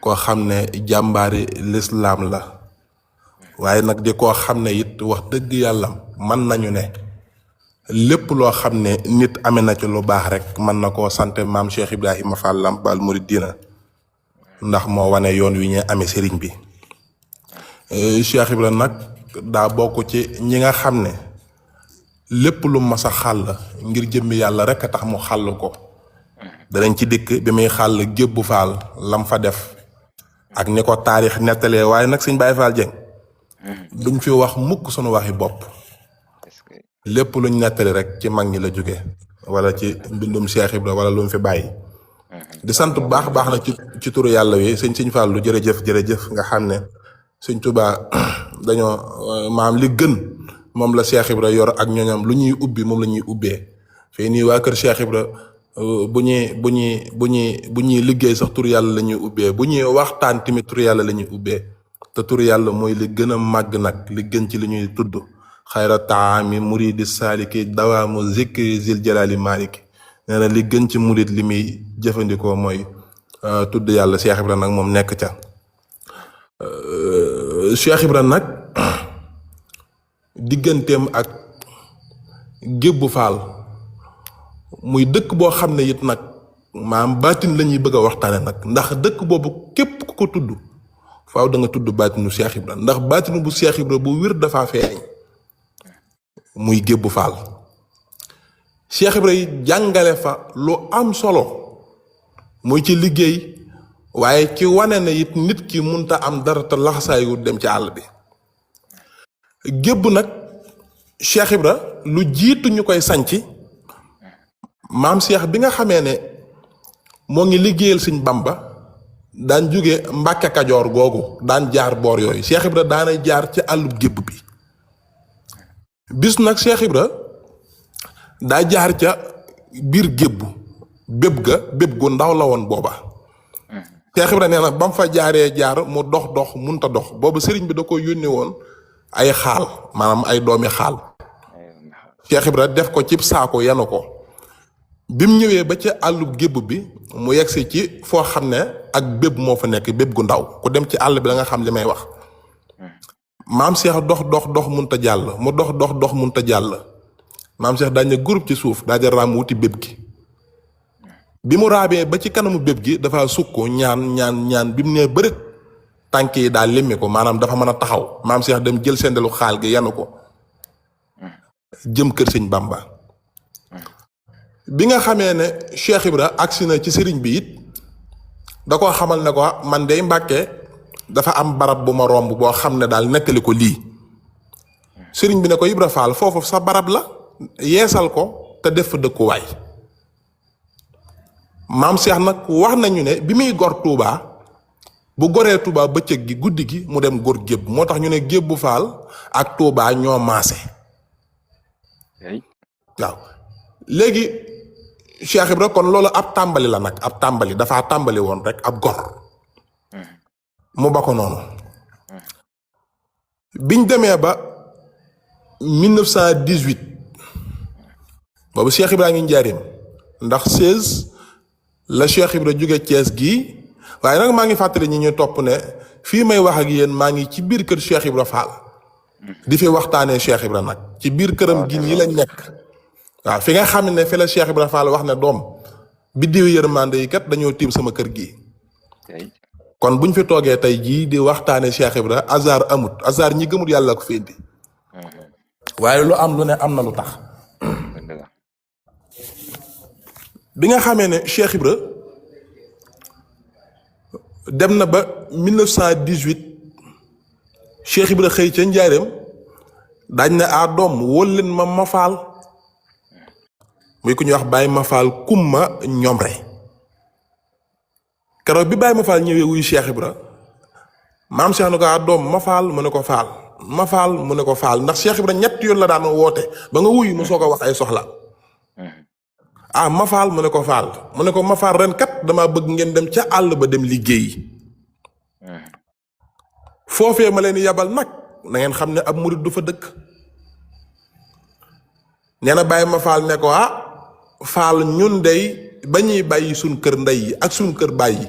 koo xam ne jàmbaari lislaam la waaye nag di koo xam ne it wax dëgg yàlla mën nañu ne lépp loo xam ne nit amee na ci lu baax rek mën na koo sant maam Cheikh Ibrahima Fall Lamp Baal Mouridina ndax moo wane yoon wi ñu amee sëriñ bi. Cheikh Ibrahima nag daa bokk ci ñi nga xam ne lépp lu mas a xàll ngir jëmmi yàlla rek a tax mu xàll ko danañ ci dikk bi muy xàll Gébbu Faal lam fa def ak ni ko taarix nettalee waaye nag sëñ Baye Fall Dieng duñ fi wax mukk sunu waxi bopp lépp luñ nettali rek ci mag ñi la jóge wala ci mbindum Cheikh Ibra wala lu mu fi bàyyi di sant bu baax baax na ci turu yàlla wi sëñ Fallu jërëjëf nga xam ne sëñ Tuubaa dañoo maam li gën moom la Cheikh Ibra yor ak ñoñam lu ñuy ubbi moom la ñuy ubbee fii nii waa kër Cheikh Ibra bu ñuy liggéey sax tur yàlla la ñuy ubbee bu ñuy waxtaan tamit tur yàlla la ñuy ubbee te tur yàlla mooy li gën a màgg nag li gën ci li ñuy tudd xayra taami muridi saaliki dawaamu zikri zil jalali maliki nee na li gën ci murid li muy jëfandikoo mooy tudd yàlla Cheikh Ibra nag moom nekk ca Cheikh Ibra nag digganteem ak Gébbu Faal muy dëkk boo xam ne it nag maam baatin la ñuy bëgg a waxtaane nag ndax dëkk boobu képp ku ko tudd faaw da nga tudd baatinu Cheikh Ibra ndax baatinu bu Cheikh Ibra bu wér dafa feeñ muy Gébbu Faal Cheikh Ibra yi jàngale fa lu am solo muy ci liggéey waaye ci wane na it nit ki munta am dara te laxasaayu dem ci àll bi Gébbu nag Cheikh Ibra lu jiitu ñu koy sanci maam Cheikh bi nga xamee ne moo ngi liggéeyal Sëñ Bamba daan jóge Mbàkke Kajoor googu daan jaar boor yooyu Cheikh Ibra daanay jaar ci àllub Gébbu bi bis nag Cheikh Ibra daa jaar ca biir Gébbu béb gu ndaw la woon booba Cheikh Ibra nee na ba mu fa jaaree jaar mu dox munta dox boobu sëriñ bi da ko yónni woon ay xaal maanaam ay doomi xaal Cheikh Ibra def ko cib saako yanu ko bi mu ñëwee ba ca àllub Gébbu bi mu yegsi ci foo xam ne ak béb moo fa nekk béb gu ndaw ku dem ci àll bi da nga xam li may wax maam Cheikh dox munta jàll mu dox munta jàll maam Cheikh daañu groupe ci suuf daa jar raam wuti béb gi bi mu raabee ba ci kanamu béb gi dafa sukk ñaan bi mu nee bërët tànk yi daal limmi ko maanaam dafa mën a taxaw maam Cheikh dem jël sendelu xaal gi yanu ko jëm kër Sëñ Bamba bi nga xamee ne Cheikh Ibra agsi na ci sëriñ bi it da koo xamal ne ko man dey Mbàkke dafa am barab bu ma romb boo xam ne daal nettali ko lii sëriñ bi ne ko Ibra Faal foofu sa barab la yeesal ko te def fa dëkkuwaay maam Cheikh nag wax nañu ne bi muy gor Touba bu goree Touba bëccëg gi guddi gi mu dem gor Gébbu moo tax ñu ne Gébbu Faal ak Touba ñoo maase waaw léegi Cheikh Ibra kon loolu ab tàmbali la nag ab tàmbali dafa tàmbali woon rek ab gor mu ba ko noonu biñ demee ba 1918 boobu Cheikh Ibra ngi njaareem ndax 16 la Cheikh Ibra jóge Thiès gii waaye nag maa ngi fàttali ñi ñuy topp ne fii may wax ak yéen maa ngi ci biir kër Cheikh Ibra Fall di fi waxtaanee Cheikh Ibra nag ci biir këram gi nii lañ nekk waaw fi nga xam ne fi la Cheikh Ibra Fall wax ne doom biddiw yërmande yi kat dañoo tiim sama kër gi kon buñ fi toogee tey jii di waxtaanee Cheikh Ibra hasard amut hasard ñi gëmut yàlla ko fi indi waaye lu am lu ne am na lu tax bi nga xamee ne Cheikh Ibra dem na ba 1918 Cheikh Ibra xëy ca njaareem dañ ne doom wóol leen ma faal muy ku ñuy wax Baye ma faal kumma ñoom rek keroog bi Baye ma faal ñëwee wuy Cheikh Ibra maam Cheikh ne ko doom ma faal mu ne ko faal ma faal mu ne ko faal ndax Cheikh Ibra ñett yoon la daan woote ba nga wuyu mu soo ko wax ay soxla ma faal mu ne ko faal mu ne ko ma faal ren kat dama bëgg ngeen dem ca àll ba dem liggéey foofee ma leen yabal nag na ngeen xam ne ab murit du fa dëkk nee na bàyyi ma faal ne ko faal ñun dey ba ñuy bàyyi suñ kër ndey yi ak suñ kër bàyyi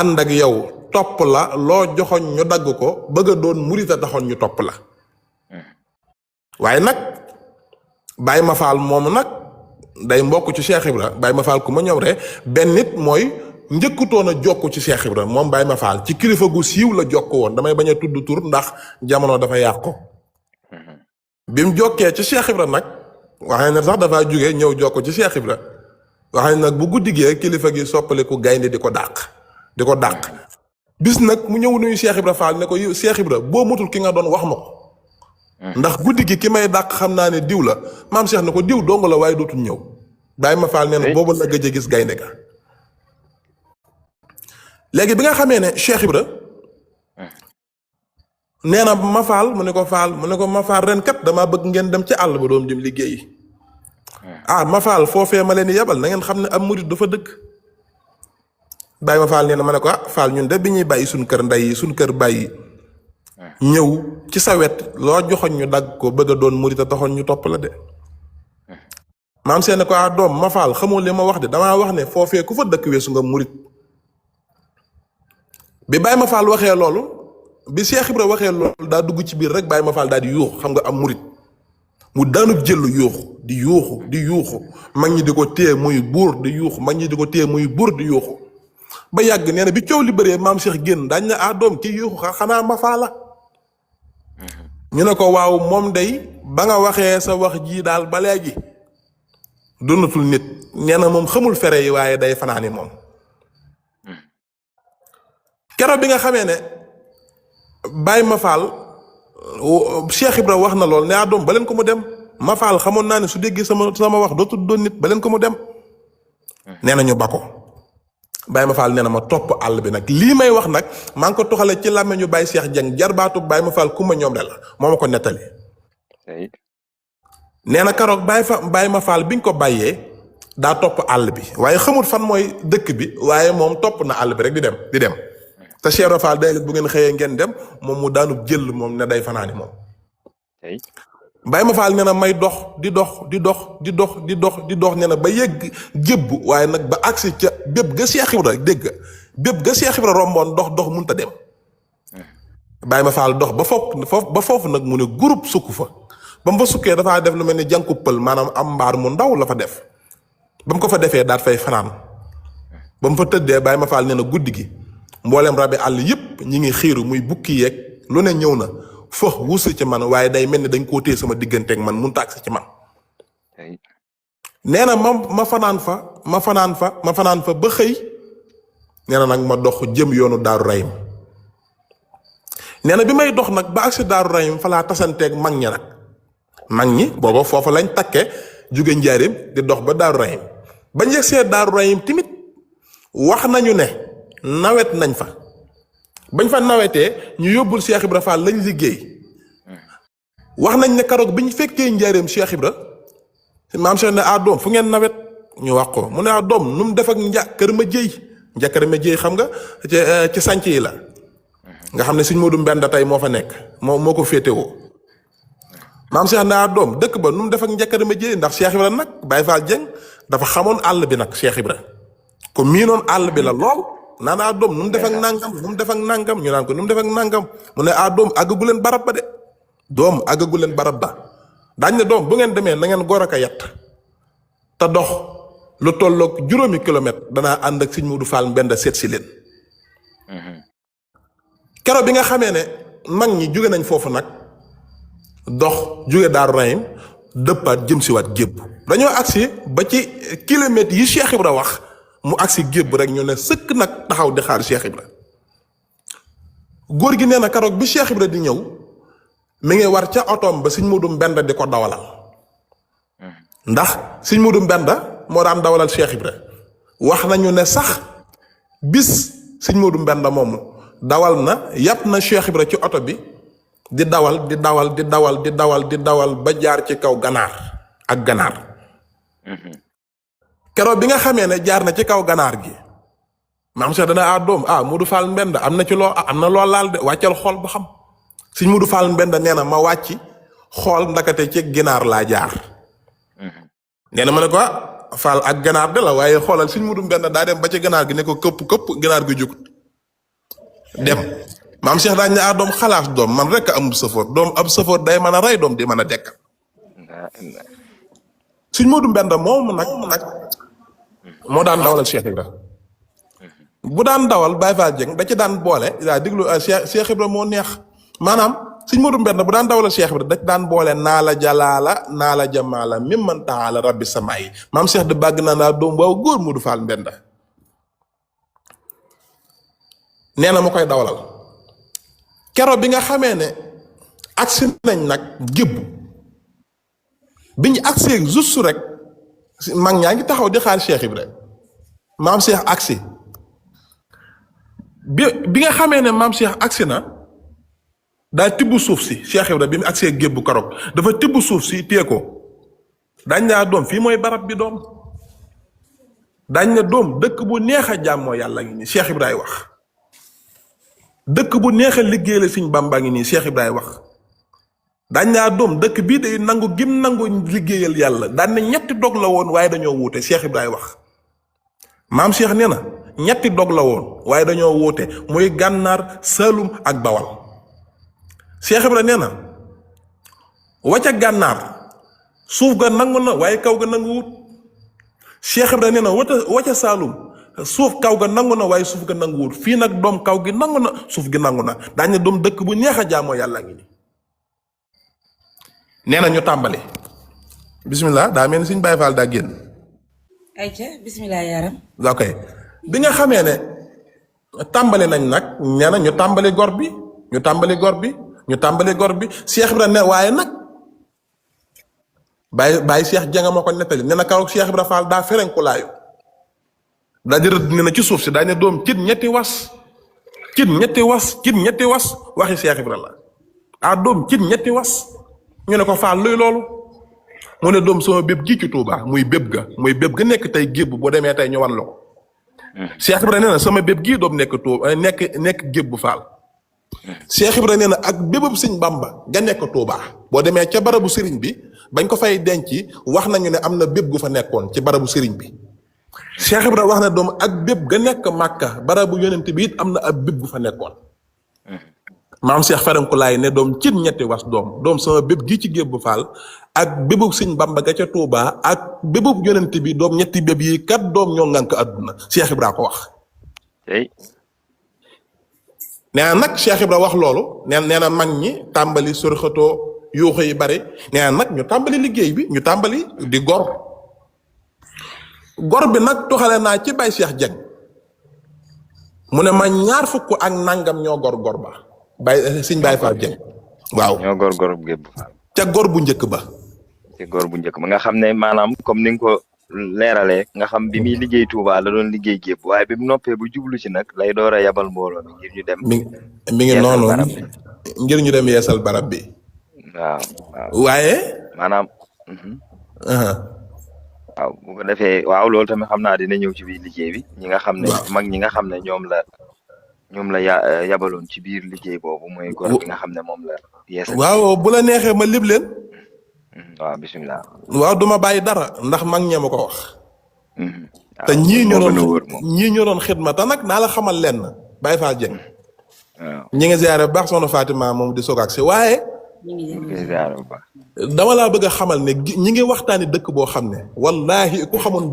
ànd ak yow topp la loo joxoñ ñu dagg ko bëgg a doon murit a taxoon ñu topp la waaye nag Baye Mafal moomu nag day mbokk ci Cheikh Ibra Baye Mafal ku ma ñëw rek benn nit mooy njëkkutoon a jokk ci Cheikh Ibra moom Baye Mafal ci kilifa gu siiw la jokk woon damay bañ a tudd tur ndax jamono dafa yàqu bi mu jokkee ci Cheikh Ibra nag waxee ne sax dafa jóge ñëw jokk ci Cheikh Ibra waxee nag bu guddigee kilifa gi soppaliku gaynde di ko dàq bis nag mu ñëw nuyu Cheikh Ibra Fall ne ko Cheikh Ibra boo mutul ki nga doon wax ma ko ndax guddi gi ki may dàq xam naa ne diw la maam Cheikh ne ko diw dong la waaye dootul ñëw Baye Mafal nee na boobu la gëj a gis gaynde ga léegi bi nga xamee ne Cheikh Ibra nee na Mafal mu ne ko Mafal ren kat damaa bëgg ngeen dem ci àll ba doom jëm liggéeyi Mafal foofee ma leen yebal na ngeen xam ne am murit dafa dëkk Baye Mafal nee na ma ne ko Fall ñun de bi ñuy bàyyi suñ kër ndey yi suñ kër bàyyi ñëw ci sa wet loo joxoñ ñu dagg ko bëgg a doon murit a taxoon ñu topp la de maam seen ne ko doom Mafal xamoo li ma wax de damaa wax ne foofee ku fa dëkk weesu nga murit bi Baye Mafal waxee loolu bi Cheikh Ibra waxee loolu daa dugg ci biir rek Baye Mafal daal di yuuxu xam nga am murit mu daanub jëllu di yuuxu mag ñi di ko téye muy buur di yuuxu ba yàgg nee na bi coow li bëree maam Cheikh génn daañ ne doom ki yuuxu xanaa Mafal la ñu ne ko waaw moom day ba nga waxee sa wax ji daal ba léegi donatul nit nee na moom xamul fere yi waaye day fanaani moom keroog bi nga xamee ne Baye Mafal Cheikh Ibra wax na lool ne doom ba leen ko mu dem Mafal xamoon naa ne su déggee sama wax dootul doon nit ba leen ko mu dem nee na ñu ba ko Baye Mafal nee na ma topp àll bi nag lii may wax nag maa ngi ko toxale ci làmmeñu Baye Cheikh Dieng jarbaatu Baye Mafal ku ma ñoom de la moo ma ko nettali nee na keroog Baye Mafal biñ ko bàyyee daa topp àll bi waaye xamul fan mooy dëkk bi waaye moom topp na àll bi rek di dem te Cheikh Rafal day bu ngeen xëyee ngeen dem moom mu daanu jël moom ne day fanaani moom Baye Mafal nee na may dox di dox nee na ba yegg gébb waaye nag ba agsi ca bépp ga Cheikh Ibra dégg bépp ga Cheikh Ibra romboon dox mënut a dem Baye Mafal dox ba foofu nag mu ne groupe sukk fa ba mu fa sukkee dafaa def lu mel ni jànku pël maanaam am mbaar mu ndaw la fa def ba mu ko fa defee daat fay fanaan ba mu fa tëddee Baye Mafal nee na guddi gi mboolem rabi àll yëpp ñi ngi xiiru muy bukki yeeg lu ne ñëw na fox wuusi ci man waaye day mel ni dañ koo téye sama digganteeg man mun taagsi ci man nee na ma fanaan fa ba xëy nee na nag ma dox jëm yoonu Daaru Rahim nee na bi may dox nag ba agsi Daaru Rahim fa laa tasanteeg mag ñi booba foofu lañ takke jóge Njaaréem di dox ba Daaru Rahim bañ yegsee Daaru Rahim timit wax nañu ne nawet nañ fa bañ fa nawetee ñu yóbbul Cheikh Ibra Fall lañ liggéey wax nañ ne karoog bi ñu fekkee Njaaréem Cheikh Ibra maam Cheikh ne doom fu ngeen nawet ñu wax ko mu ne doom nu mu def ak kër ma jëy xam nga ci sànc yi la nga xam ne Sëñ Moodu Mbenda tey moo fa nekk moo ko féetewoo maam Cheikh ne doom dëkk ba nu mu def ak njàkkar ma jëy ndax Cheikh Ibra nag Baye Fall Dieng dafa xamoon àll bi nag Cheikh Ibra ko miinoon àll bi la lool naan doom nu mu def ak nangam ñu naan ko nu mu def ak nangam mu ne doom àggagu leen barab ba de doom àggagu leen barab ba daañ ne doom bu ngeen demee na ngeen góor ak a yett te dox lu tolloog 5 kilomètre danaa ànd ak Sëñ Moodu Fall Mbenda seet si leen keroog bi nga xamee ne mag ñi jóge nañ foofu nag dox jóge Daaru Rahim dëppaat jëm siwaat gébb dañoo agsi ba ci kilomètres yi Cheikh Ibra wax mu agsi gébb rek ñu ne sëkk nag taxaw di xaar Cheikh Ibra góor gi nee na keroog bi Cheikh Ibra di ñëw mi ngi war ca otoom ba Sëñ Moodu Mbenda di ko dawalal ndax Sëñ Moodu Mbenda moo daan dawalal Cheikh Ibra wax nañu ne sax bis Sëñ Moodu Mbenda moomu dawal na yàpp na Cheikh Ibra ci oto bi di dawal ba jaar ci kaw ganaar keroog bi nga xamee ne jaar na ci kaw ganaar gi maam Cheikh dana doom Moodu Fall Mbenda am na loo laal de wàccal xool ba xam Sëñ Moodu Fall Mbenda nee na ma wàcc xool ndakate ci ginaar laa jaar nee na ma ne ko Fall ak ganaar de la waaye xoolal Sëñ Moodu Mbenda daa dem ba ci ganaar gi ne ko këpp ginaar gi jugut dem maam Cheikh daañu ne doom xalaas doom man rek a am safoor doom ab safoor day mën a rey doom di mën a dekk suñ Modou Mbenda moom nag moo daan dawalal Cheikh Ibra bu daan dawal Baye Fall Dieng da ci daan boole daa diglu Cheikh Ibra moo neex maanaam suñ Modou Mbenda bu daan dawalal Cheikh Ibra da ci daan boole naa la jalaala naa la jamaala mimman taala rabbi sama yi maam Cheikh di bàgg naa doom waaw góor Modou Fall Mbenda nee na mu koy dawalal kero bi nga xamee ne agsi nañ nag gébb bi ñu agsee juste rek mag ñaa ngi taxaw di xaar Cheikh Ibra maam Cheikh agsi bi nga xamee ne maam Cheikh agsi na daa tibb suuf si Cheikh Ibra bi mu agsee gébbu karoog dafa tibb suuf si téye ko dañ naa doom fii mooy barab bi doom dañ ne doom dëkk bu neex a jàmmoo yàlla ngi nii Cheikh Ibra wax dëkk bu neex a liggéey la Sëñ Bàmba ngi nii Cheikh Ibra wax dañ naa doom dëkk bii day nangu gim nangu liggéeyal yàlla daan ne ñetti dog la woon waaye dañoo wuute Cheikh Ibra wax maam Cheikh nee na ñetti dog la woon waaye dañoo wuute muy gànnaar Saalum ak Bawal Cheikh Ibra nee na wacca gànnaar suuf ga nangu na waaye kaw ga nangu wut Cheikh Ibra nee na wacca Saalum suuf kaw ga nangu na waaye suuf ga nangu wut fii nag doom kaw gi nangu na suuf gi nangu na daañ ne doom dëkk bu neex a jaamoo yàlla ngi ni nee na ñu tàmbali bismillah daa mel ni Sëñ Baye Fall daa génn ayca bismillah yaaram ok bi nga xamee ne tàmbali nañ nag nee na ñu tàmbali gor bi ñu tàmbali gor bi Cheikh Ibra ne waaye nag bàyyi Cheikh Janga moo ko nettali nee na kaw Cheikh Ibra Fall daa ferenkulaayu daa di rëdd ne na ci suuf si daa ne doom cin ñetti was waxi Cheikh Ibra la doom cin ñetti was ñu ne ko Fall luy loolu mu ne doom sama béb gi ci Touba muy béb ga nekk tey gébb boo demee tey ñu wan la ko Cheikh Ibra nee na sama béb gii doom nekk Touba nekk gébb Fall Cheikh Ibra nee na ak bébab Sëñ Bamba nga nekk Touba boo demee ca barabu sëriñ bi bañ ko fay denc wax nañu ne am na béb gu fa nekkoon ci barabu sëriñ bi Cheikh Ibra wax na doom ak béb ga nekk Màkka barabu yonent bi it am na ab béb gu fa nekkoon maam Cheikh ferenku laay ne doom cin ñetti was doom sama béb gi ci gébb Fall ak bébub Sëñ Bamba ga ca Touba ak bébub yonent bi doom ñetti béb yi kat doom ñoo ngànk àdduna Cheikh Ibra ko wax nee na nag Cheikh Ibra wax loolu nee na mag ñi tàmbali sorxatoo yuuxu yi bari nee na nag ñu tàmbali liggéey bi ñu tàmbali di gor bi nag toxale naa ci Baye Cheikh Dieng mu ne ma 20 ak nangam ñoo gor ba Baye Sëñ Baye Fall Dieng waaw ñoo gor gébb ca gor bu njëkk ba nga xam ne maanaam comme ni nga ko leeralee nga xam bi muy liggéey Touba la doon liggéey gébb waaye bi mu noppee bu jublu ci nag lay door a yabal mbooloo mi ngir ñu dem mi ngi noonu ngir ñu dem yeesal barab bi waaw waaye maanaam waaw bu ko defee waaw loolu tamit xam naa dina ñëw ci biir liggéey bi ñi nga xam ne mag ñi nga xam ne ñoom la yabaloon ci biir liggéey boobu mooy gor bi nga xam ne moom la yeesal waaw bu la neexee ma lib leen waaw bisimilah waaw duma bàyyi dara ndax mag ñee ma ko wax te ñii ñu doon xidma te nag naa la xamal lenn Baye Fall Dieng waaw ñi ngi ziare bu baax soxna Fatima moom di soog ak si waaye dama laa bëgg a xamal ne ñi ngi waxtaani dëkk boo xam ne wallahi ku xamoon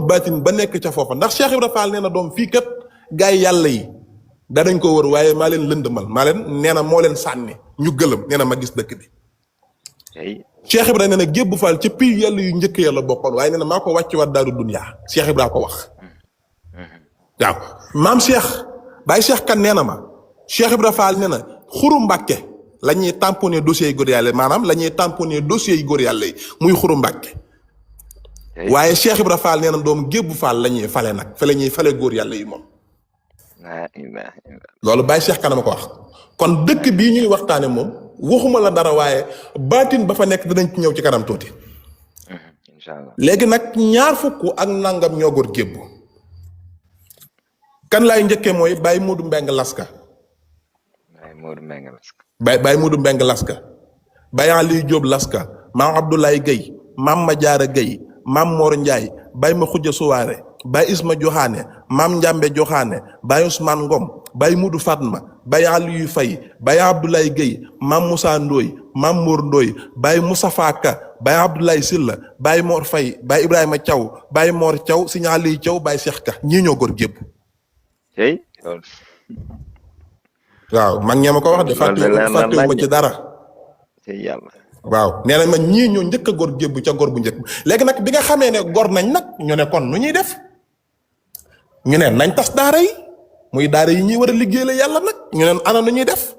baatin ba nekk ca foofa ndax Cheikh Ibra Fall nee na doom fii kat gaay yàlla yi danañ ko wër waaye maa leen lëndëmal nee na moo leen sànni ñu gëlëm nee na ma gis dëkk bi Cheikh Ibra nee na Gébb Fall ca pii yàlla yu njëkk yàlla bokkoon waaye nee na maa ko wàcc waat daaru dunya Cheikh Ibra ko wax waaw maam Cheikh Baye Cheikh kan nee na ma Cheikh Ibra Fall nee na xuru Mbàkke la ñuy tamponné dossiers yi góor yàlla maanaam la ñuy tamponné dossiers yi góor yàlla yi muy xuru Mbàkke waaye Cheikh Ibra Fall nee na doom Gébb Fall la ñuy fale nag fa la ñuy fale góor yàlla yi moom loolu Baye Cheikh kanama ko wax kon dëkk bii ñuy waxtaane moom waxuma la dara waaye baatin ba fa nekk dinañ ci ñëw ci kanam tuuti inshallah léegi nag 20 ak nangam ñoo góor Gébb kan laay njëkkee mooy Baye Modou Mbeng Laska Baye Modou Mbeng Laska Baye Aliou Diop Laska maam Abdoulaye Gueye maam Madiara Gueye maam Mor Ndiaye Baye ma Xujja Suwaare Baye Isma Joxaane maam Njambe Joxaane Baye Ousmane Ngom Baye Mudu Fatma Baye Aliou Faye Baye Abdoulaye Gueye maam Moussa Ndoye maam Mor Ndoye Baye Moustapha Ka Baye Abdoulaye Silla Baye Mor Faye Baye Ibrahima Thiaw Baye Mor Thiaw Serigne Aliou Thiaw Baye Cheikh Ka ñii ñoo góor gébb. tey loolu waaw mag ñee ma ko wax de fàttewuma ci dara. tey yàlla. waaw nee na ma ñii ñoo njëkk a góor gébb ca góor bu njëkk léegi nag bi nga xamee ne góor nañ nag ñu ne kon nu ñuy def ñu ne nañ tas daara yi muy daara yi ñuy war a liggéeyal yàlla nag ñu ne ana nu ñuy def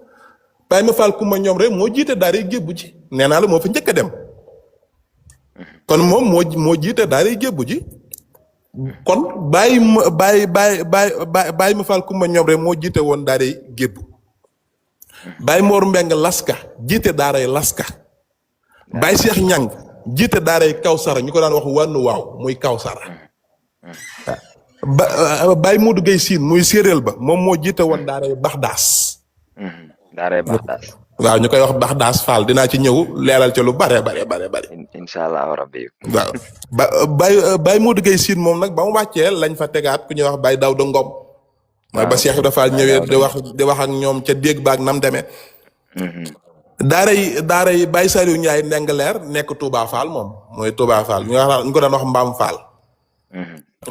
Baye ma Fall Kumba ñoom rek moo jiite daara yi gébbu ji nee naa la moo fa njëkk a dem kon moom moo jiite daara yi gébbu ji kon Baye ma Fall Kumba ñoom rek moo jiite woon daara yi gébbu Baye Mor Mbeng Laska jiite daara yi Laska Baye Cheikh Ñang jiite daara yi Kawsara ñu ko daan wax wànnu waaw muy Kawsara Baye Modou Gueye Sine muy séeréel ba moom moo jiite woon daara yi Baxdaas. daara yi Baxdaas. waaw ñu koy wax Baxdaas Fall dinaa ci ñëw leeral ca lu bare. incha allah rabbi. waaw Baye Modou Gueye Sine moom nag ba mu wàccee lañ fa tegaat ku ñuy wax Baye Daouda Ngom. mooy ba Cheikh Ibra Fall ñëwee di wax ak ñoom ca dégg baag nam demee. daara yi Baye Saliou Ndiaye Ndengaleer nekk Touba Fall moom mooy Touba Fall ñu ko daan wax Mbaam Fall.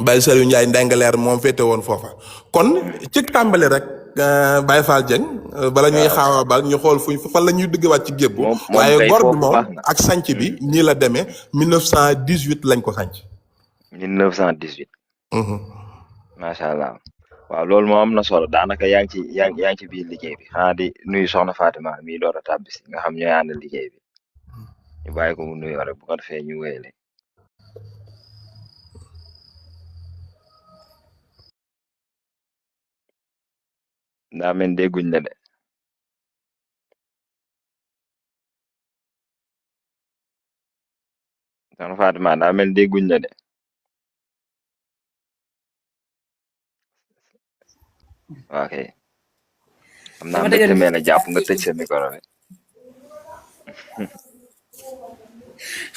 Baye Saliou Ndiaye Ndengaleer moom féete woon foofa kon ci tàmbali rek Baye Fall Dieng bala ñuy xaawa bal ñu xool fan la ñuy duggewaat ci gébbu waaye gor bi moom ak sanc bi nii la demee 1918 lañ ko sanc 1918 macha allah waaw loolu moo am na solo daanaka yaa ngi ci biir liggéey bi xanaa di nuyu soxna Fatima mii door a tàbbisi nga xam ñooy ànd liggéey bi ñu bàyyi ko mu nuyoo rek bu ko defee ñu wéyale. daa mel dégguñ la de soxna Fatima daa mel dégguñ la de ok xam naa mbégte mee la jàpp nga tëj sa micro bi.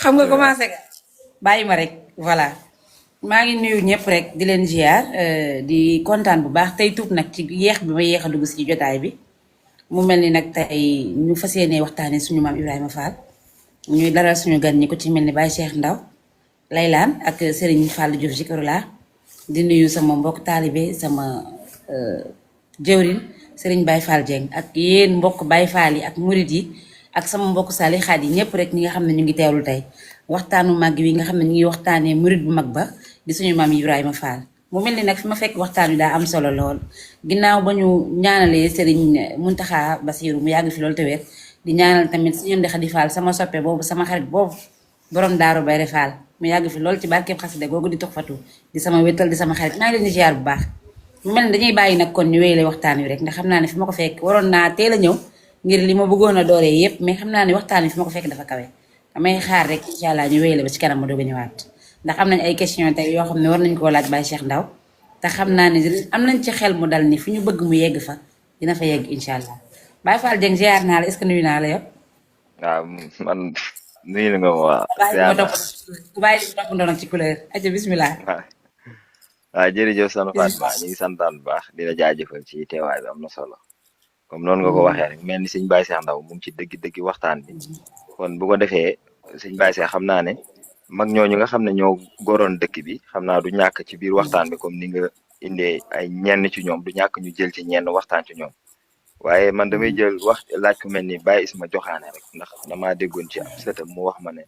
xam nga commencé nga bàyyi ma rek voilà maa ngi nuyu ñëpp rek di leen ziar di kontaan bu baax tey tuub nag ci yeex bi ma yeex a dugg si jotaay bi mu mel ni nag tey ñu fas yéenee waxtaanee suñu maam Ibrahima Fall ñuy dalal suñu gan ñi ko ci mel ni Baye Cheikh Ndaw Laylaan ak Serigne Fall Diouf Zikroullah di nuyu sama mbokk taalibe sama jëwrin Serigne Baye Fall Dieng ak yéen mbokk Baye Fall yi ak murid yi ak sama mbokk Sali xaat yi ñëpp rek ñi nga xam ne ñu ngi teewlu tey waxtaanu màgg wi nga xam ne ñu ngi waxtaanee murid bu mag ba di suñu maam Ibrahima Fall mu mel ni nag fi ma fekk waxtaan wi daa am solo lool ginnaaw ba ñu ñaanalee Serigne Mountakha Bassirou mu yàgg fi loolu te wér di ñaanal tamit suñu Ndeye Khady Fall sama soppe boobu sama xarit boobu borom Daaru Bayre Fall mu yàgg fi lool ci barkeeb xasida googu di tuxfatu di sama wéttal di sama xarit maa ngi leen di ziar bu baax mu mel ni dañuy bàyyi nag kon ñu wéyale waxtaan wi rek ndax xam naa ne fi ma ko fekk waroon naa teel a ñëw ngir li ma bëggoon a dooree yépp mais xam naa ne waxtaan wi fi ma ko fekk dafa kawe damay xaar rek incha allah ñu wéyale ba ci kanam ma doog a ñëwaat ndax am nañ ay question tey yoo xam ne war nañ koo laaj Baye Cheikh Ndaw te xam naa ne am nañ ci xel mu dal ni fi ñu bëgg mu yegg fa dina fa yegg incha allah Baye Fall Dieng ziar naa la est-ce que nuyu naa la yow. waaw man nuyu na nga ma waa. bàyyi li ma toppandoo nag ci couleur aca bismillah. waaw jërëjëf soxna Fatima ñu ngi santaan bu baax di la jaajëfal ci teewaay bi am na solo comme noonu nga ko waxee rek mel ni sëñ Baye Cheikh Ndaw mu ngi ci dëgg waxtaan bi kon bu ko defee sëñ Baye Cheikh xam naa ne mag ñooñu nga xam ne ñoo goroon dëkk bi xam naa du ñàkk ci biir waxtaan bi comme ni nga indee ay ñenn ci ñoom du ñàkk ñu jël ci ñenn waxtaan ci ñoom waaye man damay jël laaj ku mel ni Baye Isma Joxaane rek ndax damaa déggoon ci am sëtam mu wax ma ne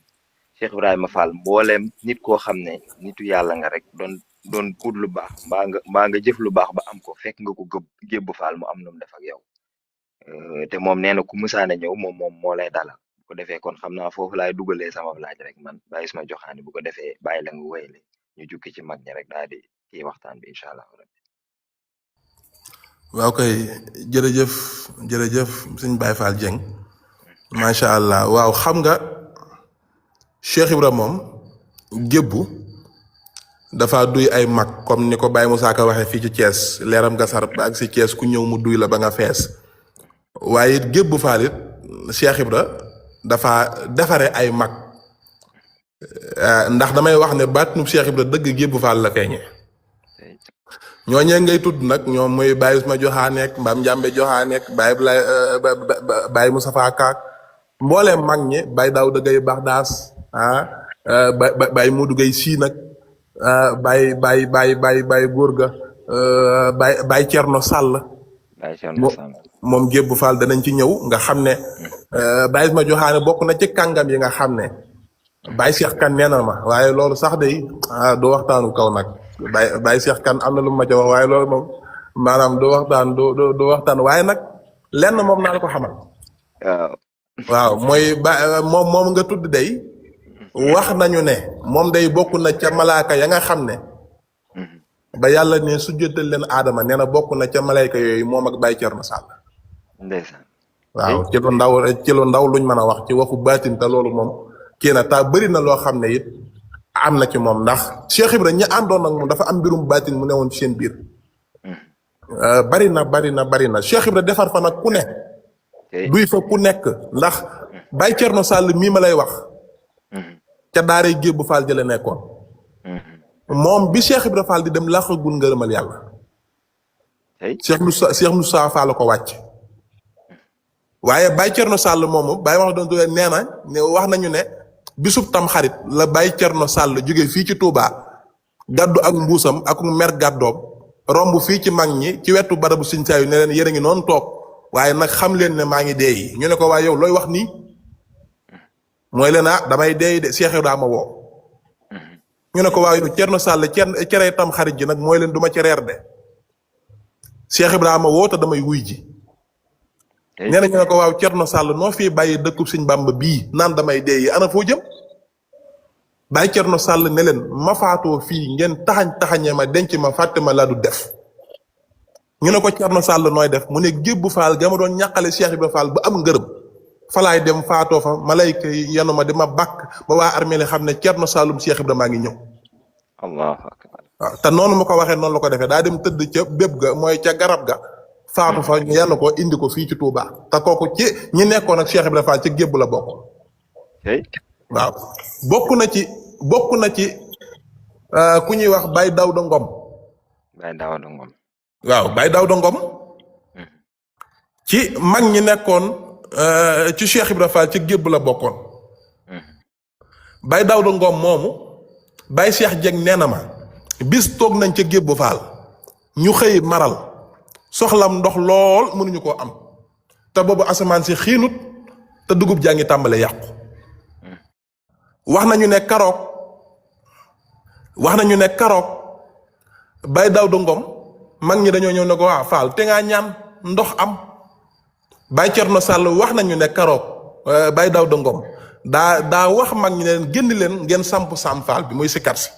Cheikh Ibrahima Fall mbooleem nit koo xam ne nitu yàlla nga rek doon ut lu baax mbaa nga jëf lu baax ba am ko fekk nga ko gébbu Fall mu am nu mu def ak yow te moom nee na ku musaane ñëw moom moo lay dalal bu ko defee kon xam naa foofu laay dugalee sama laaj rek man Baye Isma Joxaane bu ko defee bàyyi la nga wéyale ñu jukki ci mag ñi rek daal di kii waxtaan bi incha allah. waaw kay jërëjëf sëñ Baye Fall Dieng macha allah waaw xam nga Cheikh Ibra moom gébbu dafa duy ay mag comme ni ko Baye Moussa Ka waxee fii ci Thiès leeram nga sar ba ak si Thiès ku ñëw mu duy la ba nga fees waaye it gébbu Fall it Cheikh Ibra dafa defare ay mag ndax damay wax ne baatnu Cheikh Ibra dëgg gébbu Fall la feeñee ñooñee ngay tudd nag ñoom mooy Baye Ousma Joxaaneek Mbam Njambe Joxaaneek Baye Blay Baye Moustapha Kaak mbooleem mag ñi Baye Daouda Gaye Baxdaas Baye Modou Gaye Sii nag Baye Góorga Baye Cerno Sàll Baye Cerno Sall. moom Gébbu Fall danañ ci ñëw nga xam ne Baye Ousma Joxaane bokk na ci kàngam yi nga xam ne Baye Cheikh Kan nee na ma waaye loolu sax day du waxtaanu kaw nag Baye Cheikh Kan am na lu ma ca wax waaye loolu moom maanaam du waxtaan waaye nag lenn moom naa la ko xamal. waaw mooy moom nga tudd day wax nañu ne moom day bokk na ca malaaka ya nga xam ne ba yàlla ne sujjatal leen aadama nee na bokk na ca malaaka yooyu moom ak Baye Thierno Sall. ndeysaan. waaw ci lu ndaw luñ mën a wax ci waxu baatin te loolu moom kii na taa bëri na loo xam ne it am na ci moom ndax Cheikh Ibra ñi àndoon ak moom dafa am mbirum baatin mu newoon ci seen biir. bari na Cheikh Ibra defar fa nag ku ne. duy fa ku nekk ndax Baye Thierno Sall mii ma lay wax. ca daaray Gébbu Fall jële nekkoon. moom bi Cheikh Ibra Fall di dem làqagul ngërëmal yàlla. Cheikh Moussa Fall ko wàcc. waaye Baye Thierno Sall moomu Baye wax doon nee na ne wax nañu ne bisub tam xarit la Baye Thierno Sall jóge fii ci Touba gàddu ak mbuusam ak mer gàddoom romb fii ci mag ñi ci wetu barabu Sëñ Saayu ne leen yéen a ngi noonu toog waaye nag xam leen ne maa ngi dee yi ñu ne ko waaye yow looy wax nii mooy leen damay dee yi de Cheikh daa ma woo ñu ne ko waaye yow Thierno Sall cere tam xarit ji nag mooy leen du ma ci reer de Cheikh Ibrahima woo te damay wuy ji. nee na ñu ne ko waaw Thierno Sall noo fii bàyyi dëkkub Sëñ Bàmba bii naan damay dee yi ana foo jëm Baye Thierno Sall ne leen ma faatoo fii ngeen taxañee ma denc ma fàtte ma laa du def ñu ne ko Thierno Sall nooy def mu ne Gébbu Fall ga ma doon ñàqale Cheikh Ibra Fall ba am ngërëm falaay dem faatoo fa malayka yenu ma di ma bàkk ba waa armée li xam ne Thierno Sallum Cheikh Ibra maa ngi ñëw. Allahu akbar. waaw te noonu ma ko waxee noonu la ko defee daa dem tëdd ca bépp ga mooy ca garab ga. faatu fa ñu yenn ko indi ko fii ci Touba te kooku ci ñi nekkoon ak Cheikh Ibrahima Fall ci Gébbu la bokk. waaw bokk na ci ku ñuy wax Baye Daouda Ngom. Baye Daouda Ngom. waaw Baye Daouda Ngom. ci mag ñi nekkoon ci Cheikh Ibrahima Fall ci Gébbu la bokkoon. Baye Daouda Ngom moomu Baye Cheikh Dieng nee na ma bis toog nañ ca Gébbu Fall ñu xëy maral. soxlam ndox lool mënuñu koo am te boobu asamaan si xiinut te dugub jaa ngi tàmbale yàqu wax nañu ne karoog Baye Daouda Ngom mag ñi dañoo ñëw ne ko waa Fall te ngaa ñaan ndox am Baye Thierno Sall wax nañu ne karoog Baye Daouda Ngom daa wax mag ñi ne leen génn leen ngeen samp Sam Fall bi muy sikkat si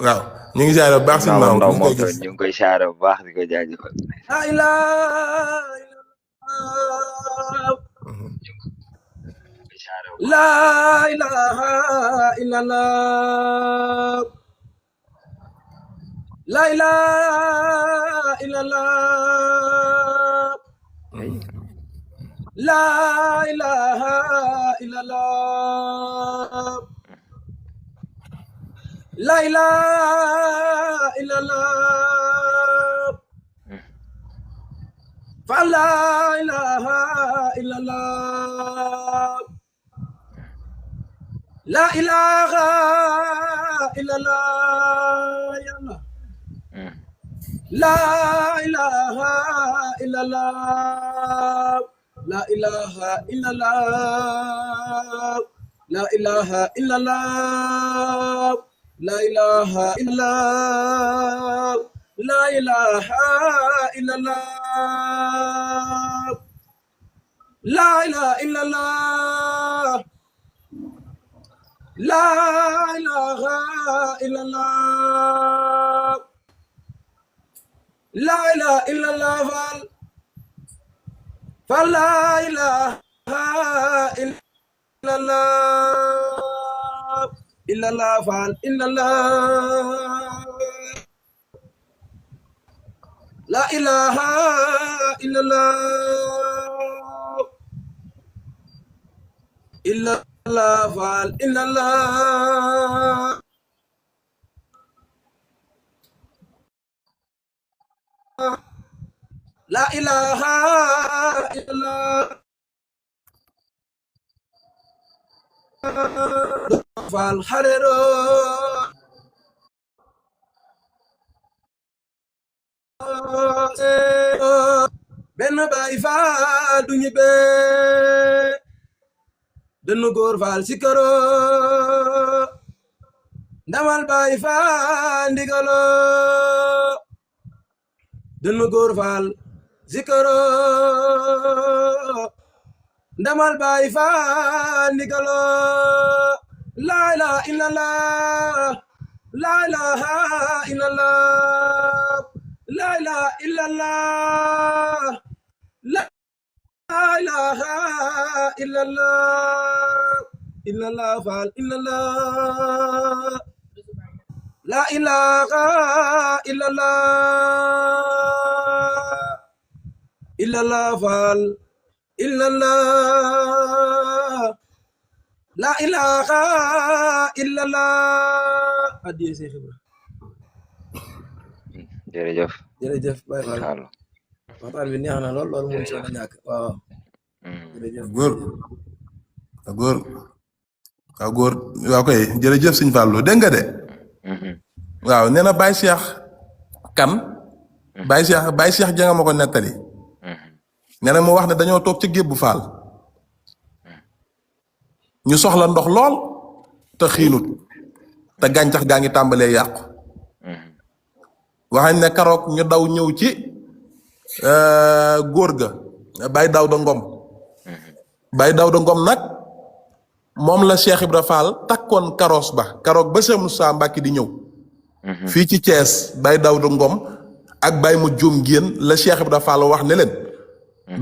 waaw ñu ngi jaaree bu baax si maam ñu ngi koy jaaree bu baax di ko jaajëfal. laa ilaaha illallaah laa ilaaha illallaah laa ilaaha illallaah la ilaha illallah fa la ilaha illallah la ilaha illallah yàlla la ilaha illallah la ilaha illallah la ilaha illallah la ilaha illallah la ilaha illallah la ilaha illallah la ilaha illallah la ilaha illallah fal la ilaha illallah illallah fal illallah la ilaha illallah illallah fal illallah la ilaha illallah fal harero benn baay faal du ñibbe dënnu góor faal sikaro ndamal baay faal ndigalo dënnu góor faal sikaro ndamal baay faal ndigalo la ilaha illallah la ilaha illallah la ilaha illallah la ilaha illallah faal illallah la ilaha illallah faal illallah la ilaha illallah adiye Seex Ibra jërëjëf jërëjëf Baay Faal Fallou. waxtaan bi neex na lool loolu moom ci la ñàkk waaw jërëjëf góor góor waaw góor waaw koy jërëjëf sëñ Fallou dégg nga de waaw nee na Baye Cheikh kan Baye Cheikh janga ma ko nettali nee na mu wax ne dañoo toog ci Gébbu Faal ñu soxla ndox lool te xiinut te gàncax gaa ngi tàmbalee yàqu waxañ ne karoog ñu daw ñëw ci góor ga Baye Daouda Ngom Baye Daouda Ngom nag moom la Cheikh Ibra Fall takkoon karoos ba karoog ba Cheikh Moussa Mbacke di ñëw fii ci Thiès Baye Daouda Ngom ak Baye mu jum génn la Cheikh Ibra Fall wax ne leen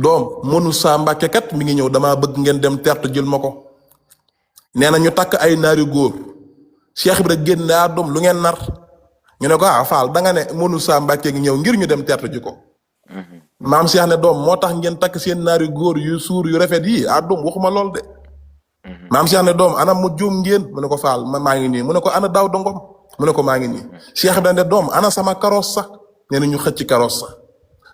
doom mënu saa Mbacke kat mi ngi ñëw damaa bëgg ngeen dem tertu jël ma ko nee na ñu takk ay naari góor Cheikh Ibra génn doom lu ngeen nar ñu ne ko Fall da nga ne mënu saa Mbacke ngi ñëw ngir ñu dem tertu ji ko maam Cheikh ne doom moo tax ngeen takk seen naari góor yu suur yu rafet yi doom waxuma lool de maam Cheikh ne doom ana mu juum ngeen mu ne ko Fall man maa ngi nii mu ne ko ana Daouda Ngom mu ne ko maa ngi nii Cheikh Ibra ne doom ana sama karoos sax nee na ñu xëcc karoos sax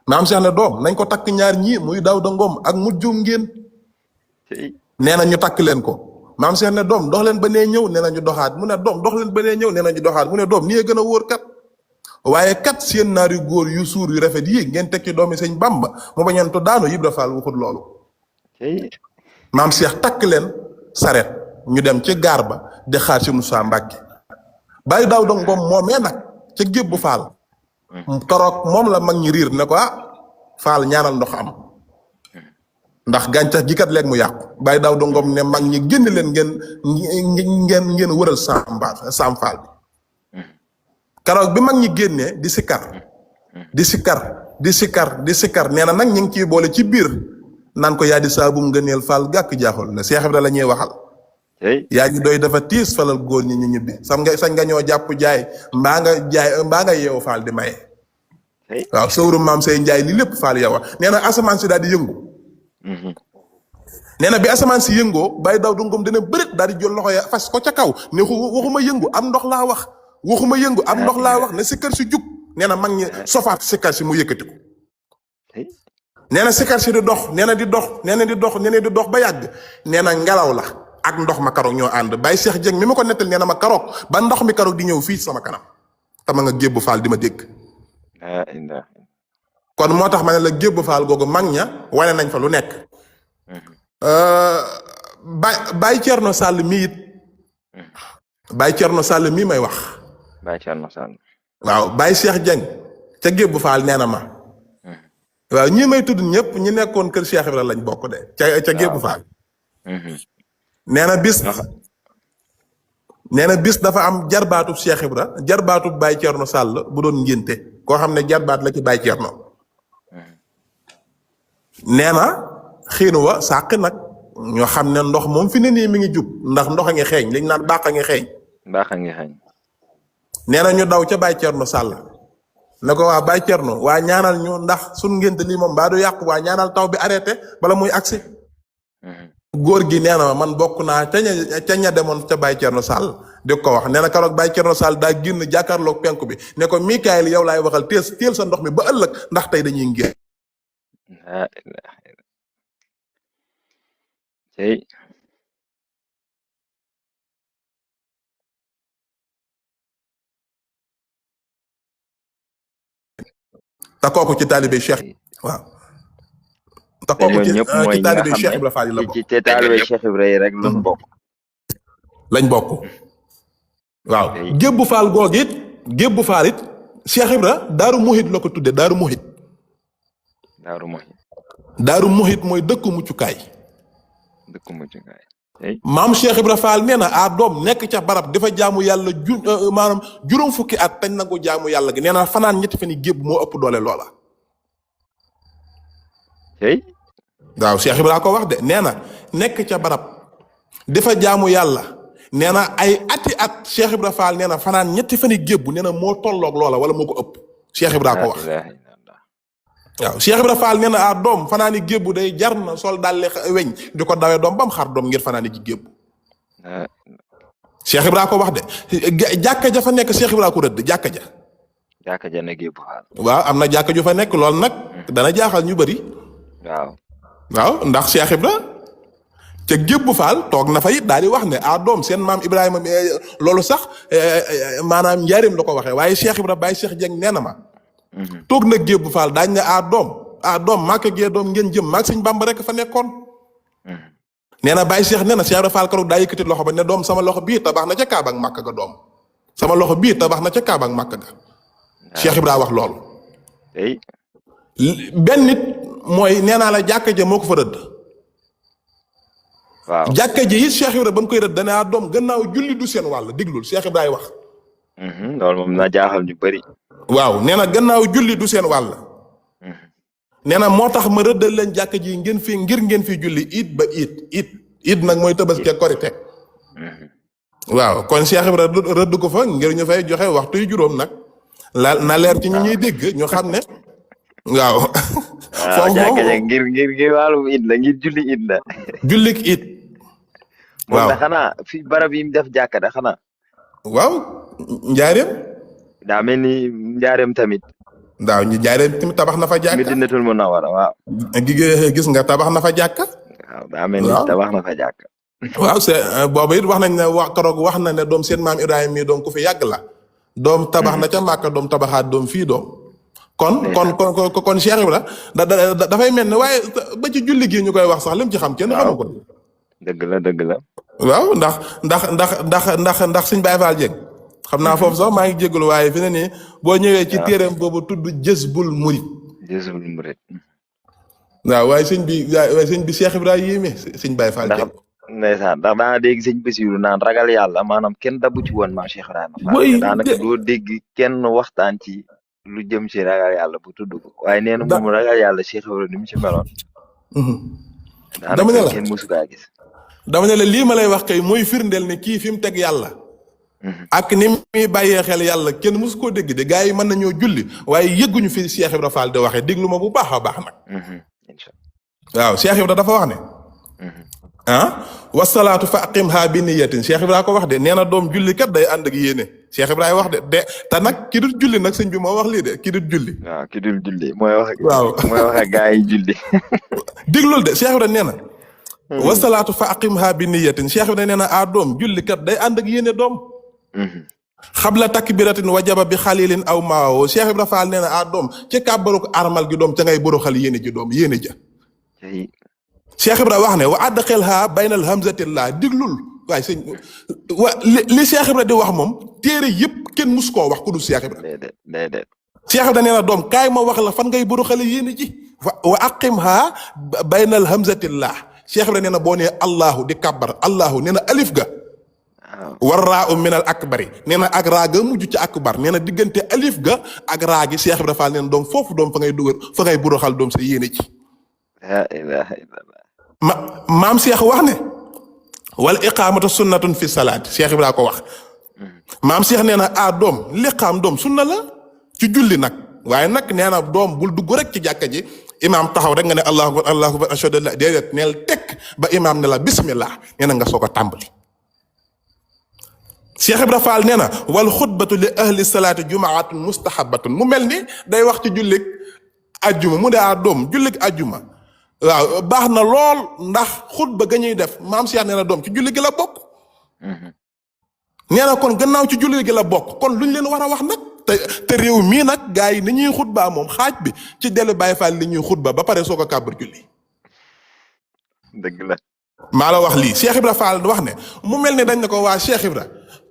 maam Cheikh ne doom nañ ko takk ñaar ñii muy Daouda Ngom ak mu juum ngeen nee na ñu takk leen ko maam Cheikh ne doom dox leen ba nee ñëw nee na ñu doxaat mu ne doom dox leen ba nee ñëw nee na ñu doxaat mu ne doom nii gën a wóor kat waaye kat seen naari góor yu suur yu rafet yi ngeen tekki doomi sëñ Bamba mu bañoon to daanu Ibra Fall waxut loolu maam Cheikh takk leen saret ñu dem ci gaar ba di xaar si Moussa Mbacke Baye Daouda Ngom moomee nag ca Gébbu Fall toroog moom la mag ñi riir ne ko Fall ñaanal ndox am ndax gàncax gi kat léegi mu yàqu Baye Daouda Ngom ne mag ñi génn leen ngeen wëral Sam Fall bi karoog bi mag ñi génnee di sikkar nee na nag ñu ngi ciy boole ci biir naan ko yaa di saabum ngëneel Fall gàkk jaaxul la Cheikh Ibra la ñuy waxal yaa ngi doy dafa tiis falal góor ñi ñu ñibbi sañ nga ñoo jàpp jaay mbaa nga yeewu Fall di maye waaw sowru maam say njaay li lépp Fall yow nee na asamaan si daal di yëngu nee na bi asamaan si yëngoo Baye Daouda Ngom dina bërit daal di jël loxo ya fas ko ca kaw ne waxuma yëngu am ndox laa wax ne sikkar si jug nee na mag ñi sofaat sikkar si mu yëkkati ko nee na sikkar si di dox nee na di dox ba yàgg nee na ngelaw la ak ndox ma karoog ñoo ànd Baye Cheikh Dieng mi ma ko nettal nee na ma karoog ba ndox mi karoog di ñëw fii sama kanam tama nga Gébbu Fall di ma dégg kon moo tax ma ne la Gébbu Fall googu mag ña wane nañ fa lu nekk Baye Thierno Sall mii it Baye Thierno Sall mii may wax waaw Baye Cheikh Dieng ca Gébbu Fall nee na ma waaw ñii may tudd ñëpp ñi nekkoon kër Cheikh Ibra lañ bokk de ca Gébbu Fall nee na bis dafa am jarbaatub Cheikh Ibra jarbaatub Baye Thierno Sall bu doon ngénte koo xam ne jarbaat la ci Baye Thierno nee na xiinu wa sàqi nag ñoo xam ne ndox moom fi ne nii mi ngi jub ndax ndox a ngi xeeñ liñ naan baax a ngi xeeñ nee na ñu daw ca Baye Thierno Sall ne ko waa Baye Thierno waa ñaanal ñu ndax suñ ngénte lii moom baa du yàqu waa ñaanal taw bi arrêté bala muy agsi góor gi nee na man bokk naa ca ña demoon ca Baye Thierno Sall di ko wax nee na keroog Baye Thierno Sall daa génn jàkkaarloog penku bi ne ko Mikaël yow laay waxal teel sa ndox mi ba ëllëg ndax tey dañuy ngéer la ilaha illa tey te kooku ci taalibe Cheikh waaw te te kooku ñooñu ñëpp mooy ci ñi nga taalibe xam Cheikh ne Ibra Fall yi la bokk ci taalibe Cheikh Ibra yi rek lañ bokk. lañ bokk waaw Gébbu Fall googu it Gébbu Fall it Cheikh Ibra Daaru Muhit la ko tudde Daaru Muhit Daaru mooy Daaru Muhit mooy dëkku muccukaay dëkk muccukaay tey maam Cheikh Ibra Fall nee na a doom nekk ca barab dafa jaamu yàlla maanaam juróom fukki at tañ na ko jaamu yàlla gi nee na fanaan ñetti fan yi gébb moo ëpp doole loola tey waaw Cheikh Ibra ko wax de nee na nekk ca barab dafa jaamu yàlla nee na ay ati at Cheikh Ibra Fall nee na fanaan ñetti fan yi gébb nee na moo tolloog loola wala moo ko ëpp Cheikh Ibra ko wax waaw Cheikh Ibra Fall nee na a doom fanaani gébbu day jar na sol daal weñ di ko dawee doom ba mu xar doom ngir fanaani ji gébbu Cheikh Ibra ko wax de jàkka ja fa nekk Cheikh Ibra ko rëdd jàkka ja jàkka ja ne Gébbu Faal waaw am na jàkka ju fa nekk lool nag dana jaaxal ñu bëri waaw ndax Cheikh Ibra ca Gébbu Faal toog na fa it daal di wax ne a doom seen maam Ibrahima loolu sax maanaam njaarim la ko waxee waaye Cheikh Ibra Baye Cheikh Dieng nee na ma toog na Gébbu Faal daañ ne a doom maaka gee doom ngeen jëm maag Sëñ Bamba rek fa nekkoon nee na Baye Cheikh nee na Cheikh Ibra Fall keroog daa yëkkati loxo ba ne doom sama loxo bii tabax na ca Kaaba ak Màkka ga doom sama loxo bii tabax na ca Kaaba ak Màkka ga Cheikh Ibra wax loolu benn nit mooy nee naa la jàkka ja moo ko fa rëdd waaw jàkka ji it Cheikh Ibra ba mu koy rëdd dana a doom gannaaw julli du seen wàll diglul Cheikh Ibra wax loolu moom na jaaxal ñu bëri waaw nee na gannaaw julli du seen wàll nee na moo tax ma rëddal leen jàkka ji ngeen fi ngir ngeen fi julli it ba it nag mooy Tabaski ak Korite waaw kon Cheikh Ibra rëdd ko fa ngir ñu fay joxe waxtu yu juróom nag na leer ci ñi ñuy dégg ñu xam ne waaw foofu jàkka ja ngir wàllum it la ngir julli it la jullik it moom da xanaa fi barab yi mu def jàkka da xanaa waaw njaareem daa mel ni njaareem tamit waaw ñu njaareem tamit tabax na fa jàkka Madinatul Munawwara waaw gis nga tabax na fa jàkka waaw daa mel ni tabax na fa jàkka waaw c'est boobu it wax nañ ne keroog wax na ne doom seen maam Ibrahima mii doom ku fi yàgg la doom tabax na ca Màkka doom tabaxaat doom fii doom kon Cheikh Ibra dafay mel ne waaye ba ci julli gi ñu koy wax sax lim ci xam kenn xamu ko dëgg la waaw ndax Sëñ Baye Fall Dieng xam naa foofu sax maa ngi jégalu waaye fi ne nii boo ñëwee ci téereem boobu tudd Jazbul Murid waaw waaye sëñ bi Cheikh Ibra yéeme Sëñ Baye Fall Dieng ndeysaan ndax daana dégg sëñ Basiru naan ragal yàlla maanaam kenn dabu ci woon maam Cheikh Ibrahima Fall daanaka doo dégg kenn waxtaan ci lu jëm ci ragal yàlla bu tudd ko waaye nee na moom ragal yàlla Cheikh Ibrahima ni mu ci meloon daanaka kenn mësu kaa gis dama ne la lii ma lay wax kay mooy firndeel ne kii fi mu teg yàlla ak ni muy bàyyee xel yàlla kenn mësu koo dégg de gars yi mën nañoo julli waaye yëgguñu fi Cheikh Ibrahima Fall di waxee déglu ma bu baax a baax nag waaw Cheikh Ibrahima dafa wax ne wasalaatu fa aqimha bi niyatin Cheikh Ibrahima ko wax de nee na doom julli kat day ànd ak yéene Cheikh Ibrahima wax de te nag ki dul julli nag sëñ bi moo wax lii de ki dul julli waaw ki dul julli mooy wax waaw mooy wax ak gaa yi julli déglul de Cheikh Ibrahima nee na wasalaatu fa aqimha bi niyatin Cheikh Ibrahima nee na a doom julli kat day ànd ak yéene doom xabla takbiratin wajaba bi xalilin aw maawo Cheikh Ibrahima Fall nee na a doom ci kàbbaru armal gi doom ca ngay boroxal yéene ji doom yéene ja Cheikh Ibra wax ne wa adxilha baynal hamzatillah diglul waaye sëñ li Cheikh Ibra di wax moom téere yëpp kenn mus koo wax ku dul Cheikh Ibra déedéet Cheikh Ibra nee na doom kaay ma wax la fan ngay bëru xale yéene ji wa aqimha baynal hamzatillah Cheikh Ibra nee na boo nee allahu di kabbar allahu nee na alif ga war raa u minal akbari nee na ak raa ga mujj ci akbar nee na diggante alif ga ak raa gi Cheikh Ibra Fall nee na doom foofu doom fa ngay dugal fa ngay bëru xal doom sa yéene ji la ilaha illallah maam Cheikh wax ne wal iqaamatu sunnatun fi salaat Cheikh Ibra ko wax maam Cheikh nee na doom liqaam doom sunna la ci julli nag waaye nag nee na doom bul dugg rek ci jàkka ji imaam taxaw rek nga ne allahu akbar allahu akbar ashhadu an la déedéet neel tekk ba imaam ne la bismillah nee na nga soog a tàmbali Cheikh Ibra Fall nee na wal xutbatu li ahli salaati jumaatun mustahabatun mu mel ni day wax ci jullig ajjuma mu ne doom jullig ajjuma waaw baax na lool ndax xutba ga ñuy def maam Cheikh nee na doom ci julli gi la bokk. nee na kon gannaaw ci julli gi la bokk kon luñ leen war a wax nag te réew mii nag gars yi ni ñuy xutbaa moom xaaj bi ci dellu Baay Faal li ñuy xutba ba pare soo ko kàbbar julli. dëgg la. maa la wax lii Cheikh Ibra Fall wax ne mu mel ni dañ ne ko waa Cheikh Ibra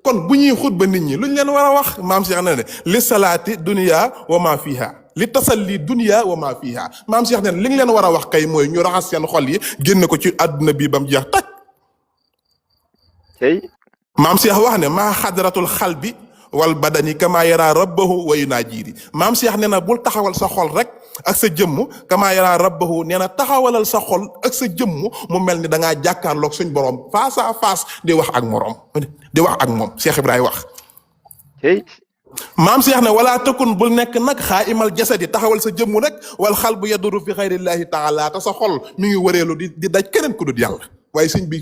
kon bu ñuy xutba nit ñi luñ leen war a wax maam Cheikh nee na li salaati dunya wa ma fiha li tasalli dunya wa ma fiha maam Cheikh nee na li nga leen war a wax kay mooy ñu raxas seen xol yi génne ko ci àdduna bi ba mu jeex tàkk. tey. maam Cheikh wax ne maa xadratul xalbi wal badani kama yara rabbahu wa yunaajiiri maam Cheikh nee na bul taxawal sa xol rek ak sa jëmm kama yara rabbahu nee na taxawalal sa xol ak sa jëmm mu mel ni da ngaa jàkkaarloog suñ borom face à face di wax ak morom di wax ak moom Cheikh Ibrahima wax. maam Cheikh ne wala takun bul nekk nag xaa imal jasadi taxawal sa jëmm rek wal xal bu yaduru fi xayrillaahi taala te sa xol mi ngi wëreelu di daj keneen ku dul yàlla waaye sëñ bi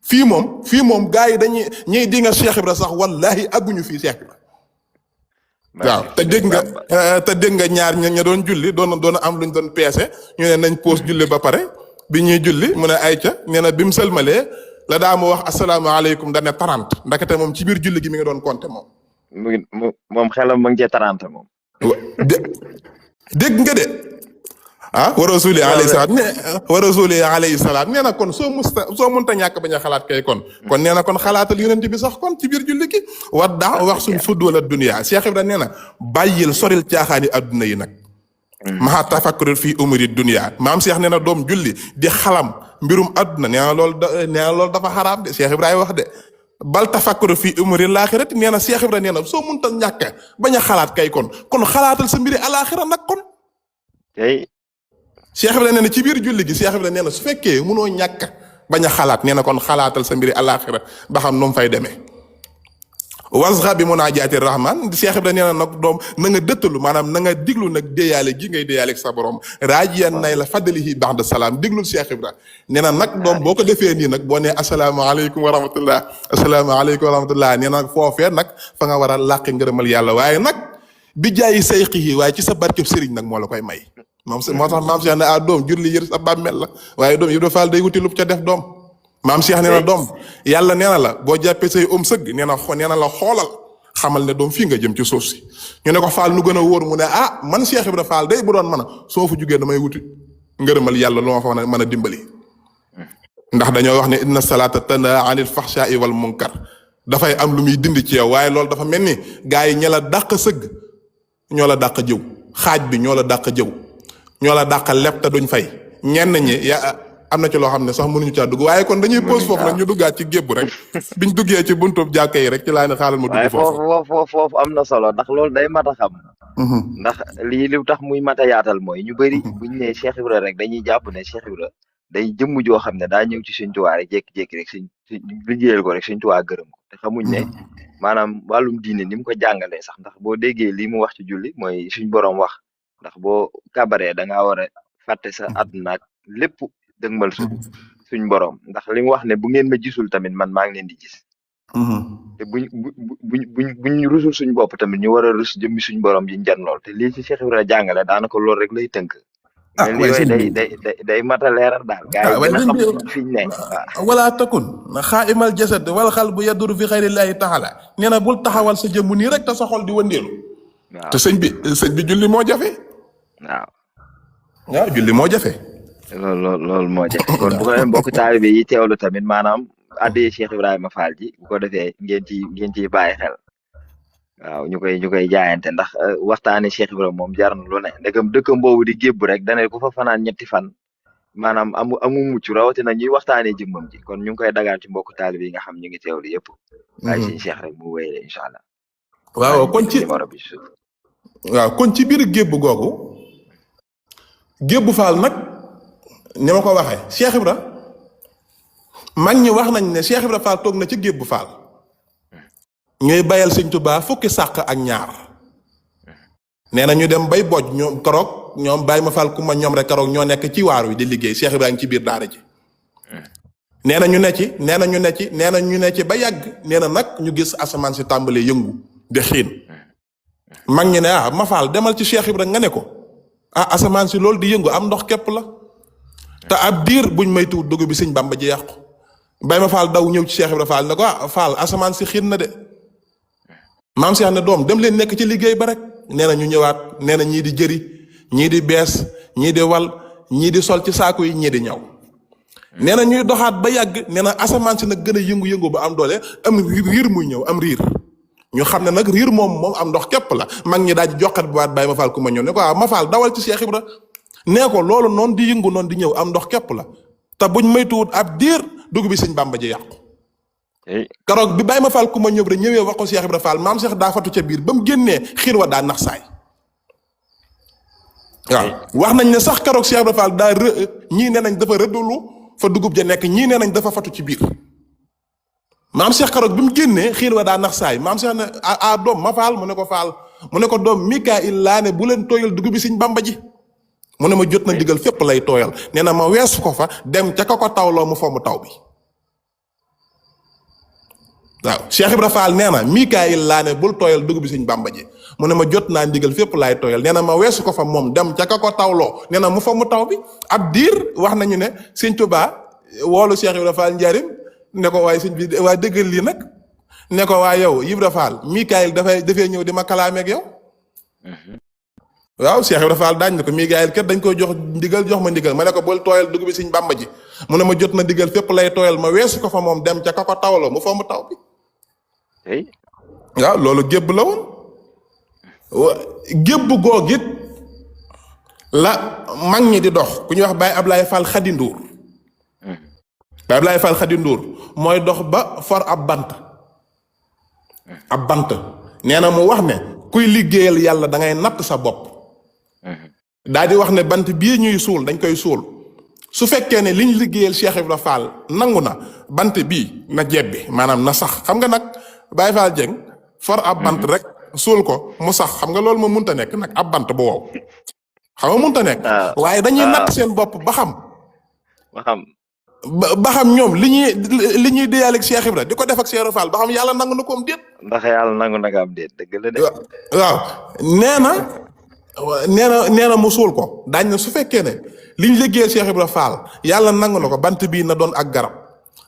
fii moom gars yi dañuy ñiy di nga Cheikh Ibra sax wallahi agguñu fii Cheikh Ibra waaw te dégg nga ñaar ña doon julli doon am luñ doon peese ñu ne nañ poos julli ba pare bi ñuy julli mu ne ayca nee na bi mu sëlmalee la daa mu wax asalaamaaleykum da ne 30 ndakate moom ci biir julli gi mi ngi doon compter moom. moom xelam mu ngi cee 30 moom. dégg nga de. wa rasuli alayhi salaam nee na kon soo munta ñàkk bañ a xalaat kay kon nee na kon xalaatal yonent bi sax kon ci biir julli gi wadda wax suñ fuddoo la dunya Cheikh Ibra nee na bàyyil soril caaxaani adduna yi nag maxa tafakkur fii umuri dunya maam Cheikh nee na doom julli di xalam mbirum adduna nee na loolu dafa xaraam de Cheikh Ibrahima wax de bal tafakkur fii umuri laaxirati nee na Cheikh Ibra nee na soo munta ñàkk bañ a xalaat kay kon xalaatal sa mbiri alaaxira nag kon Cheikh Ibrahima nee na ci biir julli gi Cheikh Ibrahima nee na su fekkee munoo ñàkk bañ a xalaat nee na kon xalaatal sa mbiri àllaaxira ba xam nu mu fay demee. wasxa bi munaajaati rahman Cheikh Ibrahima nee na nag doom na nga dëttalu maanaam na nga diglu nag déyaale gi ngay déyaale ak sa borom raajiyan nay la fadlihi ba'da salaam diglul Cheikh Ibrahima nee na nag doom boo ko defee nii nag boo nee asalaamaaleykum wa rahmatullah nee na foofee nag fa nga war a làqi ngërëmal yàlla waaye nag bi jaayi sayxihi waaye ci sa barkeb sëriñ nag moo la koy may. moo tax maam Cheikh ne doom julli yër sa bàmmeel la waaye doom Ibra Fall day wuti lu ca def doom maam Cheikh nee na doom yàlla nee na la boo jàppee say sëgg nee na la xoolal xamal ne doom fii nga jëm ci suuf si ñu ne ko Fall nu gën a wóor mu ne man Cheikh Ibra Fall day bu doon mën a soo fa jugee damay wuti ngërëmal yàlla lu ma fa mën a dimbali ndax dañoo wax ne inna salaata tanha anil fahshaa'i wal munkar dafay am lu muy dindi ci yow waaye loolu dafa mel ni gars yi ña la dàq sëgg ñoo la dàq jëw xaaj bi ñoo la dàq jëw ñoo la dàqal lépp te duñ fay ñenn ñi am na ci loo xam ne sax mënuñu caa dugg waaye kon dañuy pause foofu nag ñu duggaat ci gébbu rek biñ duggee ci buntu jàkka yi rek ci laa ne xaaral ma dugg foofu am na solo ndax loolu day mat a xam ndax li tax muy mat a yaatal mooy ñu bëri buñ ne Cheikh Ibra rek dañuy jàpp ne Cheikh Ibra day jëmm joo xam ne daa ñëw ci Sëñ Tuubaa rek jékki-jékki rek suñ liggéeyal ko rek Sëñ Tuubaa gërëm ko te xamuñ ne maanaam wàllum diine ni mu ko jàngalee sax ndax boo déggee lii mu wax ci julli mooy suñ boroom wax ndax boo kabaree da ngaa war a fàtte sa àdduna ak lépp dëgmal suñ borom ndax li mu wax ne bu ngeen ma gisul tamit man maa ngi leen di gis. te buñ rusul suñ bopp tamit ñu war a rus jëmmi suñ borom yi njan lool te lii ci Cheikh Ibrahima jàngale daanaka loolu rek lay tënk. mais li yooyu day mat a leeral daal. gaa yi dina xam fi ñu ne wala takun xaa'imal jasad wal qalbu yaduru fi xayrillaahi taala nee na bul taxawal sa jëmm nii rek te sa xol di wëndeelu. waaw te sëñ bi julli moo jafe. waaw julli moo jafe. loolu moo jafe kon bu ko defee mbokk taalibe yi teewlu tamit maanaam addee Cheikh Ibrahima Fall ji bu ko defee ngeen ciy bàyyi xel waaw ñu koy jaayante ndax waxtaane Cheikh Ibrahima moom jar na lu ne ndegam dëkkam boobu di gébbu rek dane ku fa fanaan ñetti fan maanaam amu mucc rawatina ñuy waxtaanee jëmmam ji kon ñu ngi koy dagaan ci mbokk taalibe yi nga xam ñu ngi teewlu yëpp. waaye suñu Cheikh rek mu wéyale incha allah. waaw kon ci biir gébbu googu gébbu Fall nag. ni ma ko waxee Cheikh Ibra mag ñi wax nañ ne Cheikh Ibra Fall toog na ci gébbu Fall ñuy bayal Sëñ Tuubaa fukki sàq ak ñaar nee na ñu dem bay boj ñoom keroog ñoom bàyyi ma Fall ku ma ñoom rek keroog ñoo nekk ci waar wi di liggéey Cheikh Ibra ngi ci biir daara ji nee na ñu ne ci ba yàgg nee na nag ñu gis asamaan si tàmbalee yëngu di xiin mag ñi ne ma faal demal ci Cheikh Ibra nga ne ko asamaan si loolu di yëngu am ndox képp la te ab diir buñ maytuwut dugub bi sëñ Bamba ji yàqu bay ma faal daw ñëw ci Cheikh Ibra Fall ne ko faal asamaan si xiin na de maam Cheikh ne doom dem leen nekk ci liggéey ba rek nee na ñu ñëwaat nee na ñii di jëri ñii di bees ñii di wal ñii di sol ci saako yi ñii di ñaw nee na ñuy doxaat ba yàgg nee na asamaan si nag gën a yëngu-yëngu ba am doole am riir muy ñëw am riir ñu xam ne nag riir moom am ndox képp la mag ñi daal di joxat bu waat bàyyi ma faal ku ma ñëw ne ko ma faal dawal ci Cheikh Ibra nee ko loolu noonu di yëngu noonu di ñëw am ndox képp la te buñ maytuwut ab diir dugub bi sëñ Bamba ji yàqu keroog bi bàyyi ma faal ku ma ñëw rek ñëwee wax ko Cheikh Ibra Fall maam Cheikh daa fatu ca biir ba mu génnee xiir wa daa nax saay waaw wax nañ ne sax keroog Cheikh Ibra Fall daa ñii nee nañ dafa rëddalu fa dugub ja nekk ñii nee nañ dafa fatu ci biir maam Cheikh keroog bi mu génnee xiir wa daa nax saay maam Cheikh ne doom ma faal mu ne ko faal mu ne ko doom Mikaayil laa ne bu leen tooyal dugub bi sëñ Bamba ji mu ne ma jot na digal fépp lay tooyal nee na ma weesu ko fa dem ca ko tawloo mu fomm taw bi waaw Cheikh Ibra Fall nee na Mikaayil laa ne bul tooyal dugub bi sëñ Bamba ji mu ne ma jot naa ndigal fépp laay tooyal nee na ma weesu ko fa moom dem ca ka ko tawloo nee na mu fomm taw bi ab diir wax nañu ne sëñ Tuubaa woolu Cheikh Ibra Fall njaarim ne ko waaye sëñ bi waaye dëggal lii nag ne ko waa yow Ibra Fall Mikaayil dafay ñëw di ma kalaameeg yow waaw Cheikh Ibra Fall daañ ne ko Mikaayil kat dañ koy jox ma ndigal ma ne ko bul tooyal dugub bi sëñ Bamba ji mu ne ma jot na ndigal fépp lay tooyal ma weesu ko fa moom dem ca ka ko tawloo mu fomm taw bi waaw loolu gébb la woon gébb goog it la mag ñi di dox ku ñuy wax Baye Ablaye Fall Khady Ndour Baye Ablaye Fall Khady Ndour mooy dox ba for ab bant nee na mu wax ne kuy liggéeyal yàlla da ngay natt sa bopp daa di wax ne bant bii ñuy suul dañ koy suul su fekkee ne liñ liggéeyal Cheikh Ibra Fall nangu na bant bii na jebbi maanaam na sax xam nga nag Baye Fall Dieng for ab bant rek suul ko mu sax xam nga loolu ma munta nekk nag ab bant bu wow xam nga munta nekk waaye dañuy natt seen bopp ba xam ñoom li ñuy déyaaleeg Cheikh Ibra di ko def ak Cheikh Ibra Fall ba xam yàlla nangu na ko am déet ndax yàlla nangu na ko am déet dëgg la de waaw nee na mu suul ko daañ na su fekkee ne liñ liggéeyal Cheikh Ibra Fall yàlla nangu na ko bant bii na doon ak garab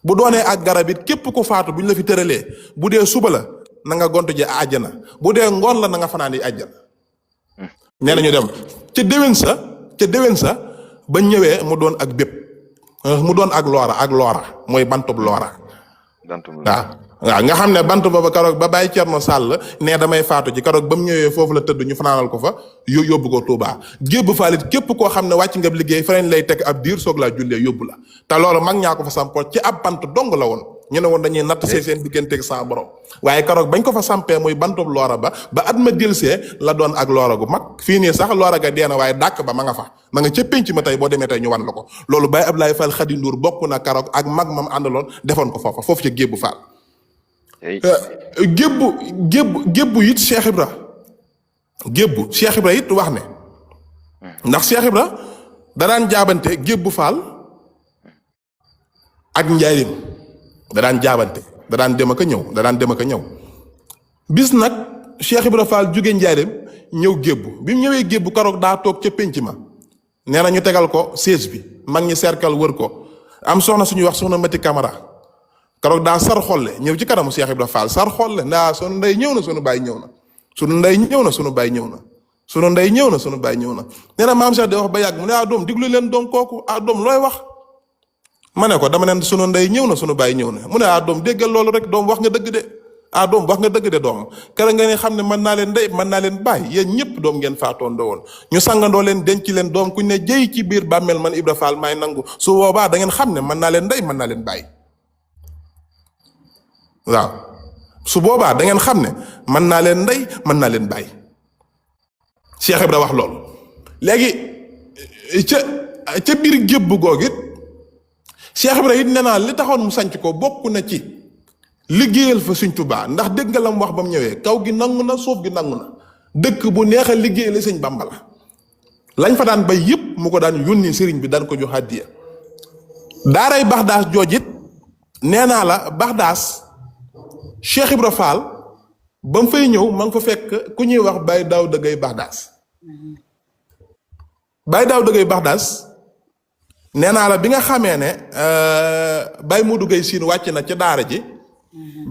bu doonee ak garab it képp ku faatu bu ñu la fi tëralee bu dee suba la na nga gontu ji àjjana bu dee ngoon la na nga fanaan yi àjjana nee na ñu dem ca déwén sa ba ñëwee mu doon ak bépp mu doon ak loora mooy bantub loora waaw nga xam ne bant booba karoog ba bàyyi Cerno Sàll ne damay faatu ci karoog ba mu ñëwee foofu la tëdd ñu fanaanal ko fa yóbbu ko Touba gébb faalit képp koo xam ne wàcc nga liggéey fa lay teg ab diir soog laa jullee yóbbu la te loolu mag ñaa ko fa sampoo ci ab bant dong la woon ñu ne woon dañuy natt seen digganteeg sa borom waaye karoog bañ ko fa sampee muy bantub loora ba at ma delsee la doon ak loora gu mag fii nii sax loora ga deena waaye dàkk ba ma nga fa ma nga ca pénc ma tey boo demee tey ñu wan la ko loolu Baye Ablaye Fall Khady Ndour bokk na karoog ak mag mam àndaloon defoon ko foofu ca gébbu Fall gébbu it Cheikh Ibra it wax ne ndax Cheikh Ibra da daan jaabante gébbu Fall ak njaarim da daan jaabante da daan dem ak a ñëw bis nag Cheikh Ibra Fall jóge njaarim ñëw gébbu bi mu ñëwee gébbu karoog daa toog ca pénc ma nee na ñu tegal ko siège bi mag ñi cercle wër ko am soxna suñuy wax soxna Mati Camara karoog daa sar xolle ñëw ci kanamu Cheikh Ibra Fall sar xolle ndaa sunu ndey ñëw na sunu baay ñëw na sunu ndey ñëw na sunu baay ñëw na sunu ndey ñëw na sunu baay ñëw na nee na maam Cheikh di wax ba yàgg mu ne doom diglu leen doom kooku doom looy wax ma ne ko dama neen sunu ndey ñëw na sunu baay ñëw na mu ne doom déggal loolu rek doom wax nga dëgg de doom wax nga dëgg de doom kere nga ne xam ne mën naa leen ndey mën naa leen baay yéen ñëpp doom ngeen faatoondoo woon ñu sangandoo leen denc leen doom kuñ ne jëy ci biir bàmmeel man Ibra Fall maay nangu su boobaa da ngeen xam ne mën naa leen ndey mën naa leen baay waaw su boobaa da ngeen xam ne mën naa leen ndey mën naa leen bàyyi Cheikh Ibra wax loolu léegi ca biir gébb googu it Cheikh Ibra it nee naa li taxoon mu sanc ko bokk na ci liggéeyal fa Sëñ Tuubaa ndax dégg nga la mu wax ba mu ñëwee kaw gi nangu na suuf gi nangu na dëkk bu neex a liggéeyal Sëñ Bamba la lañ fa daan bay yëpp mu ko daan yónni sëriñ bi daan ko jox hàddiya daaray Baxdaas jooj it nee naa la Baxdaas Cheikh Ibra Fall ba mu fay ñëw ma nga fa fekk ku ñuy wax Baye Daouda Gaye Baxdaas Baye Daouda Gaye Baxdaas nee naa la bi nga xamee ne Baye Modou Gaye Siin wàcc na ca daara ji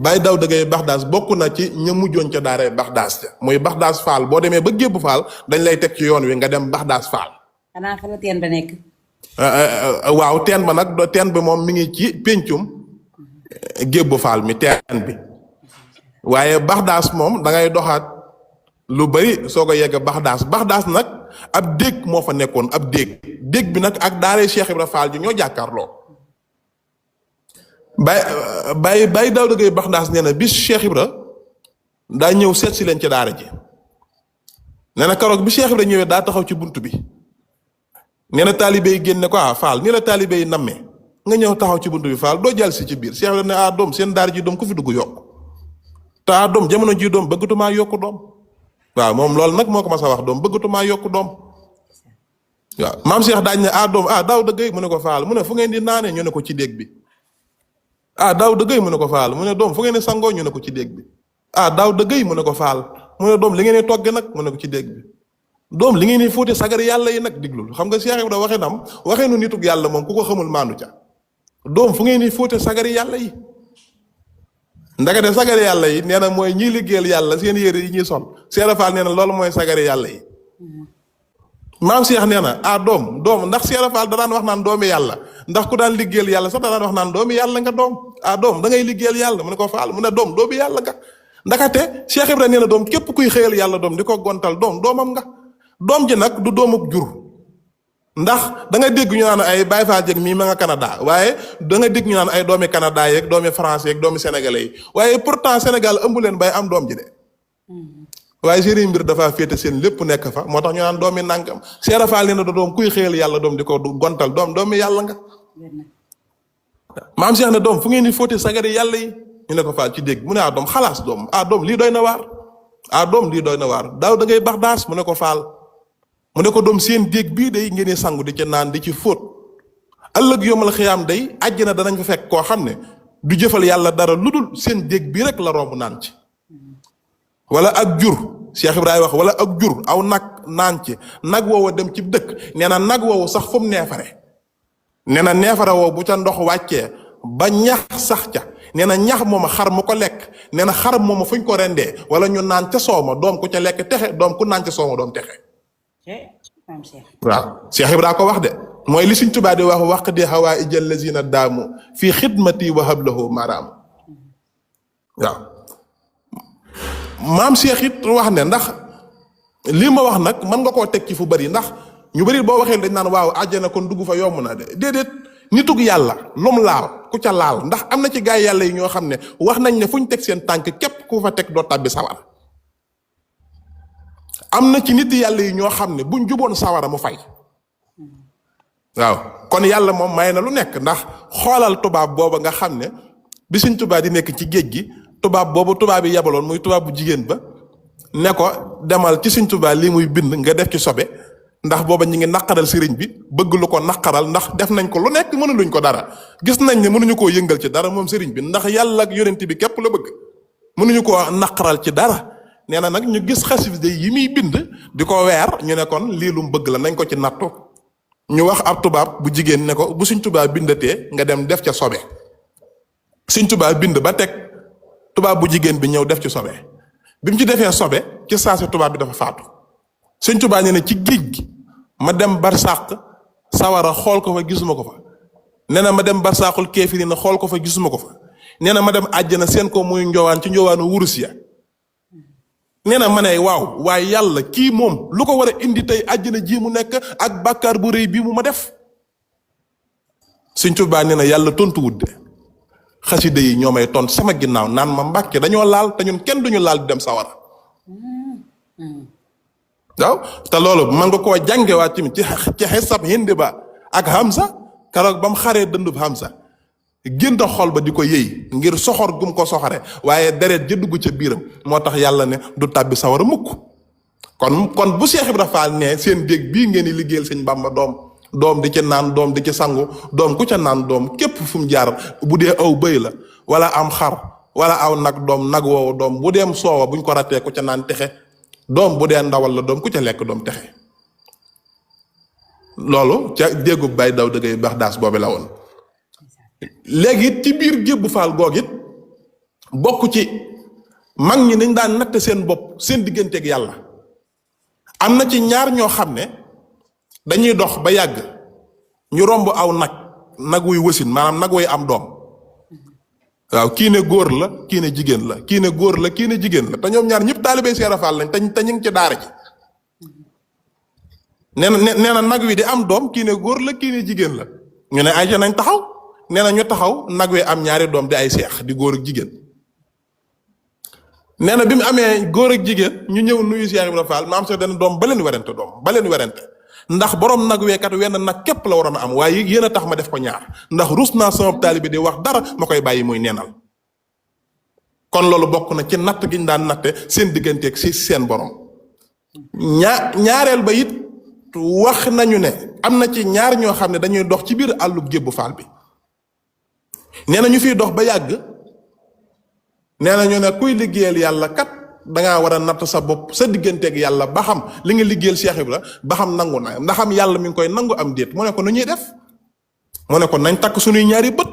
Baye Daouda Gaye Baxdaas bokk na ci ña mujjoon ca daara Baxdaas ja muy Baxdaas Fall boo demee ba Gébu Fall dañ lay teg ci yoon wi nga dem Baxdaas Fall. xanaa fa la teen ba nekk. waaw teen ba nag teen bi moom mi ngi ci péncum Gébu Fall mi teen bi waaye Baxdaas moom da ngay doxaat lu bari soo ko yegg Baxdaas Baxdaas nag ab déeg moo fa nekkoon ab déeg bi nag ak daaree Cheikh Ibra Fall ji ñoo jàkkaarloo. Baye Daouda Gaye Baxdaas nee na bis Cheikh Ibra daa ñëw seet si leen ci daara ji nee na keroog bi Cheikh Ibra ñëwee daa taxaw ci bunt bi nee na taalibe yi génne ko Fall nii la taalibe yi nammee nga ñëw taxaw ci bunt bi Fall doo jàll si ci biir Cheikh Ibra ne doom seen daara ji doom ku fi dugg yokk te doom jamono ji doom bëggatumaa yokku doom waaw moom loolu nag moo ko mas a wax doom bëggatumaa yokku doom waaw maam Cheikh daañ ne doom Daouda Gaye mu ne ko Fall mu ne fu ngeen di naane ñu ne ko ci déeg bi Daouda Gaye mu ne ko Fall mu ne doom fu ngeen di sangoo ñu ne ko ci déeg bi Daouda Gaye mu ne ko Fall mu ne doom li ngeen di togge nag mu ne ko ci déeg bi doom li ngeen di fóote sagari yàlla yi nag diglul xam nga Cheikh Ibra waxee nu nitug yàlla moom ku ko xamul maandu ca doom fu ngeen di fóote sagari yàlla yi ndagate sagari yàlla yi nee na mooy ñiy liggéeyal yàlla seen yére yi ñuy sol Cheikh Fall nee na loolu mooy sagari yàlla yi maam Cheikh nee na doom ndax Cheikh Fall da daan wax naan doomi yàlla ndax ku daan liggéeyal yàlla sax da daan wax naan doomi yàlla nga doom doom da ngay liggéeyal yàlla mu ne ko Fall mu ne doom doomi yàlla nga ndakate Cheikh Ibra nee na doom képp kuy xëyal yàlla doom di ko gontal doomam nga doom ji nag du doomub jur ndax da nga dégg ñu naan ay Baye Fall jeg mii ma nga Canada waaye da nga dégg ñu naan ay doomi Canada yeeg doomi France yeeg doomi sénégalais yi waaye pourtant Sénégal ëmb leen bay am doom ji de waaye seen mbir dafa féete seen lépp nekk fa moo tax ñu naan doomi nànkam Cheikh Fall nee na doom kuy xëyal yàlla doom di ko gontal doomi yàlla nga maam Cheikh ne doom fu ngeen di fóote sagari yàlla yi ñu ne ko Fall ci dégg mu ne doom xalaas doom doom lii doy na waar doom lii doy na waar Daouda Gaye Baxdaas mu ne ko Fall mu ne ko doom seen déeg bii day ngeen di sangu di ci naan di ci fóot ëllëg yomal xiyaam day àjjana danañ fa fekk koo xam ne du jëfal yàlla dara lu dul seen déeg bii rek la romb naan ci wala ak jur Cheikh Ibrahima wax wala ak jur aw nag naan ci nag woowa dem ci dëkk nee na nag woowu sax fu mu neefare nee na neefare woowu bu ca ndox wàccee ba ñax sax ca nee na ñax mooma xar mu ko lekk nee na xar mooma fuñ ko rendee wala ñu naan ca sooma doom ku ca lekk texe doom ku naan ca sooma doom texe waaw Cheikh Ibrahima ko wax de mooy li Sëriñ Tuubaa di wax waq di xawaa ijal lazina daamu fii xidmati wa hablahu maraam waaw maam Cheikh it wax ne ndax lii ma wax nag mën nga koo teg ci fu bari ndax ñu bari boo waxee dañ naan waaw àjjana kon dugg fa yomb na de déedéet nitug yàlla lum laal ku ca laal ndax am na ci gaay yàlla yi ñoo xam ne wax nañ ne fu ñu teg seen tànk képp ku fa teg doo tàbbi sawar am na ci nit yàlla yi ñoo xam ne buñ juboon sawara mu fay waaw kon yàlla moom may na lu nekk ndax xoolal tubaab booba nga xam ne bi Sëriñ Tuubaa di nekk ci géej gi tubaab boobu tubaab yi yabaloon muy tubaab bu jigéen ba ne ko demal ci Sëriñ Tuubaa lii muy bind nga def ci sobe ndax booba ñi ngi naqaral sëriñ bi bëgg lu ko naqaral ndax def nañ ko lu nekk mënuluñ ko dara gis nañ ne mënuñu koo yëngal ci dara moom sëriñ bi ndax yàlla ak yonent bi képp la bëgg mënuñu koo naqaral ci dara nee na nag ñu gis xasida yi muy bind di ko weer ñu ne kon lii lu mu bëgg la nañ ko ci nattu ñu wax ab tubaab bu jigéen ne ko bu Sëriñ Tuubaa bindatee nga dem def ca sobe Sëriñ Tuubaa bind ba teg tubaab bu jigéen bi ñëw def ci sobe bi mu ci defee sobe ci saase tubaab bi dafa faatu Sëriñ Tuubaa nee na ci géej gi ma dem barsàq sawara xool ko fa gisuma ko fa nee na ma dem barsàqul kéefiriina xool ko fa gisuma ko fa nee na ma dem àjjana seen ko muy njowaan ci njowaanu wurus ya nee na ma ne waaw waaye yàlla kii moom lu ko war a indi tey àjjana ji mu nekk ak bàkkaar bu rëy bii mu ma def Sëriñ Tuubaa nee na yàlla tontu wut de xasida yi ñoo may tont sama ginnaaw naan ma Mbàkke dañoo laal te ñun kenn duñu laal di dem sawara waaw te loolu man nga koo jàngewaat tamit ci xisab Hind ba ak Hamza keroog ba mu xaree dëndub Hamza génta xol ba di ko yëy ngir soxor gum ko soxore waaye deret ja dugg ca biiram moo tax yàlla ne du tàbbi sawara mukk kon bu Cheikh Ibra Fall ne seen déeg bii ngeen di liggéeyal Sëñ Bamba doom doom di ci naan doom di ci sangu doom ku ca naan doom képp fu mu jaar bu dee aw bëy la wala am xar wala aw nag doom nag woowu doom bu deem soowa buñ ko rattee ku ca naan texe doom bu dee ndawal la doom ku ca lekk doom texe loolu ca déggu bay daw dëggay bax daas boobu la woon léegi it ci biir Gébbu Faal goog it bokk ci mag ñi dañ daan natt seen bopp seen digganteeg yàlla am na ci ñaar ñoo xam ne dañuy dox ba yàgg ñu romb aw nag wuy wasin maanaam nag wuy am doom waaw kii ne góor la kii ne jigéen la kii ne góor la kii ne jigéen la te ñoom ñaar ñëpp taalibe Seera Faal lañ te ñu ngi ci daara ji nee na nag wi di am doom kii ne góor la kii ne jigéen la ñu ne ay nañ taxaw nee na ñu taxaw nag wi am ñaari doom di ay seex di góor ak jigéen nee na bi mu amee góor ak jigéen ñu ñëw nuyu Cheikh Ibra Fall maam Cheikh dana doom ba leen werante ndax borom nag weekat wenn nag képp la waroon a am waaye yéen a tax ma def ko ñaar ndax rus naa sama taalibe di wax dara ma koy bàyyi muy neenal kon loolu bokk na ci natt gi ñu daan natte seen digganteeg si seen borom ñaareel ba it wax nañu ne am na ci ñaar ñoo xam ne dañuy dox ci biir àllub Gébbu Faal bi nee na ñu fiy dox ba yàgg nee na ñu ne kuy liggéeyal yàlla kat dangaa war a natt sa bopp sa digganteeg yàlla ba xam li nga liggéeyal Cheikh Ibra ba xam nangu na ndax am yàlla mi ngi koy nangu am déet mu ne ko nu ñuy def mu ne ko nañ takk suñuy ñaari bët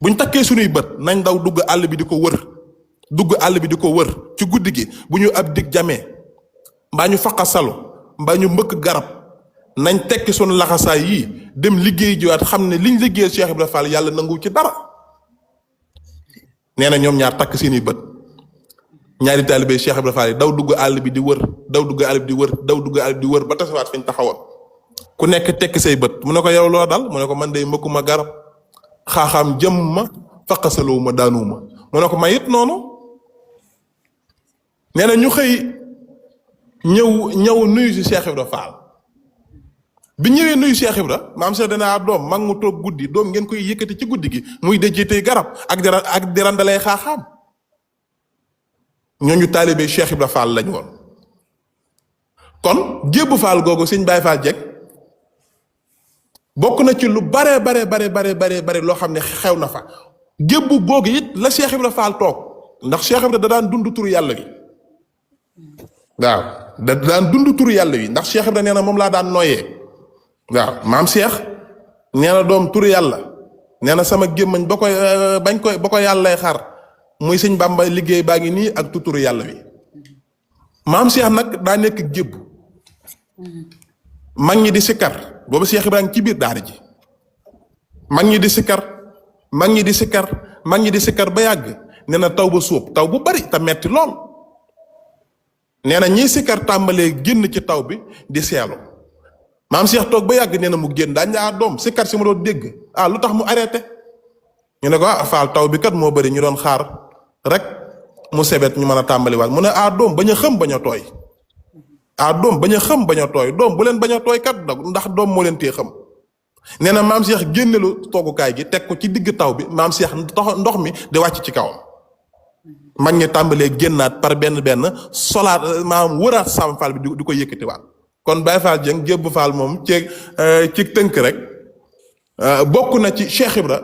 buñ takkee suñuy bët nañ daw dugg àll bi di ko wër ci guddi gi bu ñu ab dig jamee mbaa ñu faqasalu mbaa ñu mbëkk garab nañ tekki suñu laxasaay yii dem liggéey jiwaat xam ne liñ liggéeyal Cheikh Ibra Fall yàlla nangu ci dara nee na ñoom ñaar takk seeni bët ñaari taalibe Cheikh Ibra Fall yi daw dugg àll bi di wër ba tasawaat fi ñu taxawoon ku nekk tekki say bët mu ne ko yow loo dal mu ne ko man day mbëkkuma garab xaaxaam jëm ma faqasaloo ma daanuwuma mu ne ko may it noonu nee na ñu xëy ñëw nuyu si Cheikh Ibra Fall bi ñëwee nuyu Cheikh Ibra maam Cheikh dana doom mag mu toog guddi doom ngeen koy yëkkati ci guddi gi muy dëjjee garab ak di randalee xaaxaam ñooñu taalibe Cheikh Ibra Fall lañ woon kon Gébbu Faal googu sëñ Baye Fall Dieng bokk na ci lu bare loo xam ne xew na fa Gébbu googu it la Cheikh Ibra Fall toog ndax Cheikh Ibra da daan dund turu yàlla wi waaw da daan dund turu yàlla wi ndax Cheikh Ibra nee na moom laa daan nooyee waaw maam Cheikh nee na doom turu yàlla nee na sama gémmañ ba ko yàllay xar muy sëñ Bàmba liggéey baa ngi nii ak turu yàlla wi maam Cheikh nag daa nekk Gébbu mag ñi di sikkar boobu Cheikh Ibra ngi ci biir daara ji mag ñi di sikkar ba yàgg nee na taw ba sóob taw bu bari te metti lool nee na ñiy sikkar tàmbalee génn ci taw bi di seelu maam Cheikh toog ba yàgg nee na mu génn daañu doom sikkar si ma doon dégg lu tax mu arrêté ñu ne ko Faal taw bi kat moo bari ñu doon xaar rek mu sebet ñu mën a tàmbaliwaat mu ne doom bañ a xëm bañ a tooy doom bañ a xëm bañ a tooy doom bu leen bañ a tooy kat ndax doom moo leen tee xëm nee na maam Cheikh génnelu toogukaay gi teg ko ci digg taw bi maam Cheikh ndox mi di wàcc ci kawam mag ñi tàmbalee génnaat par benn solaat maam wëraat Sam Fall bi di ko yëkkatiwaat kon Baye Fall Dieng Gébbu Fall moom ci tënk rek bokk na ci Cheikh Ibra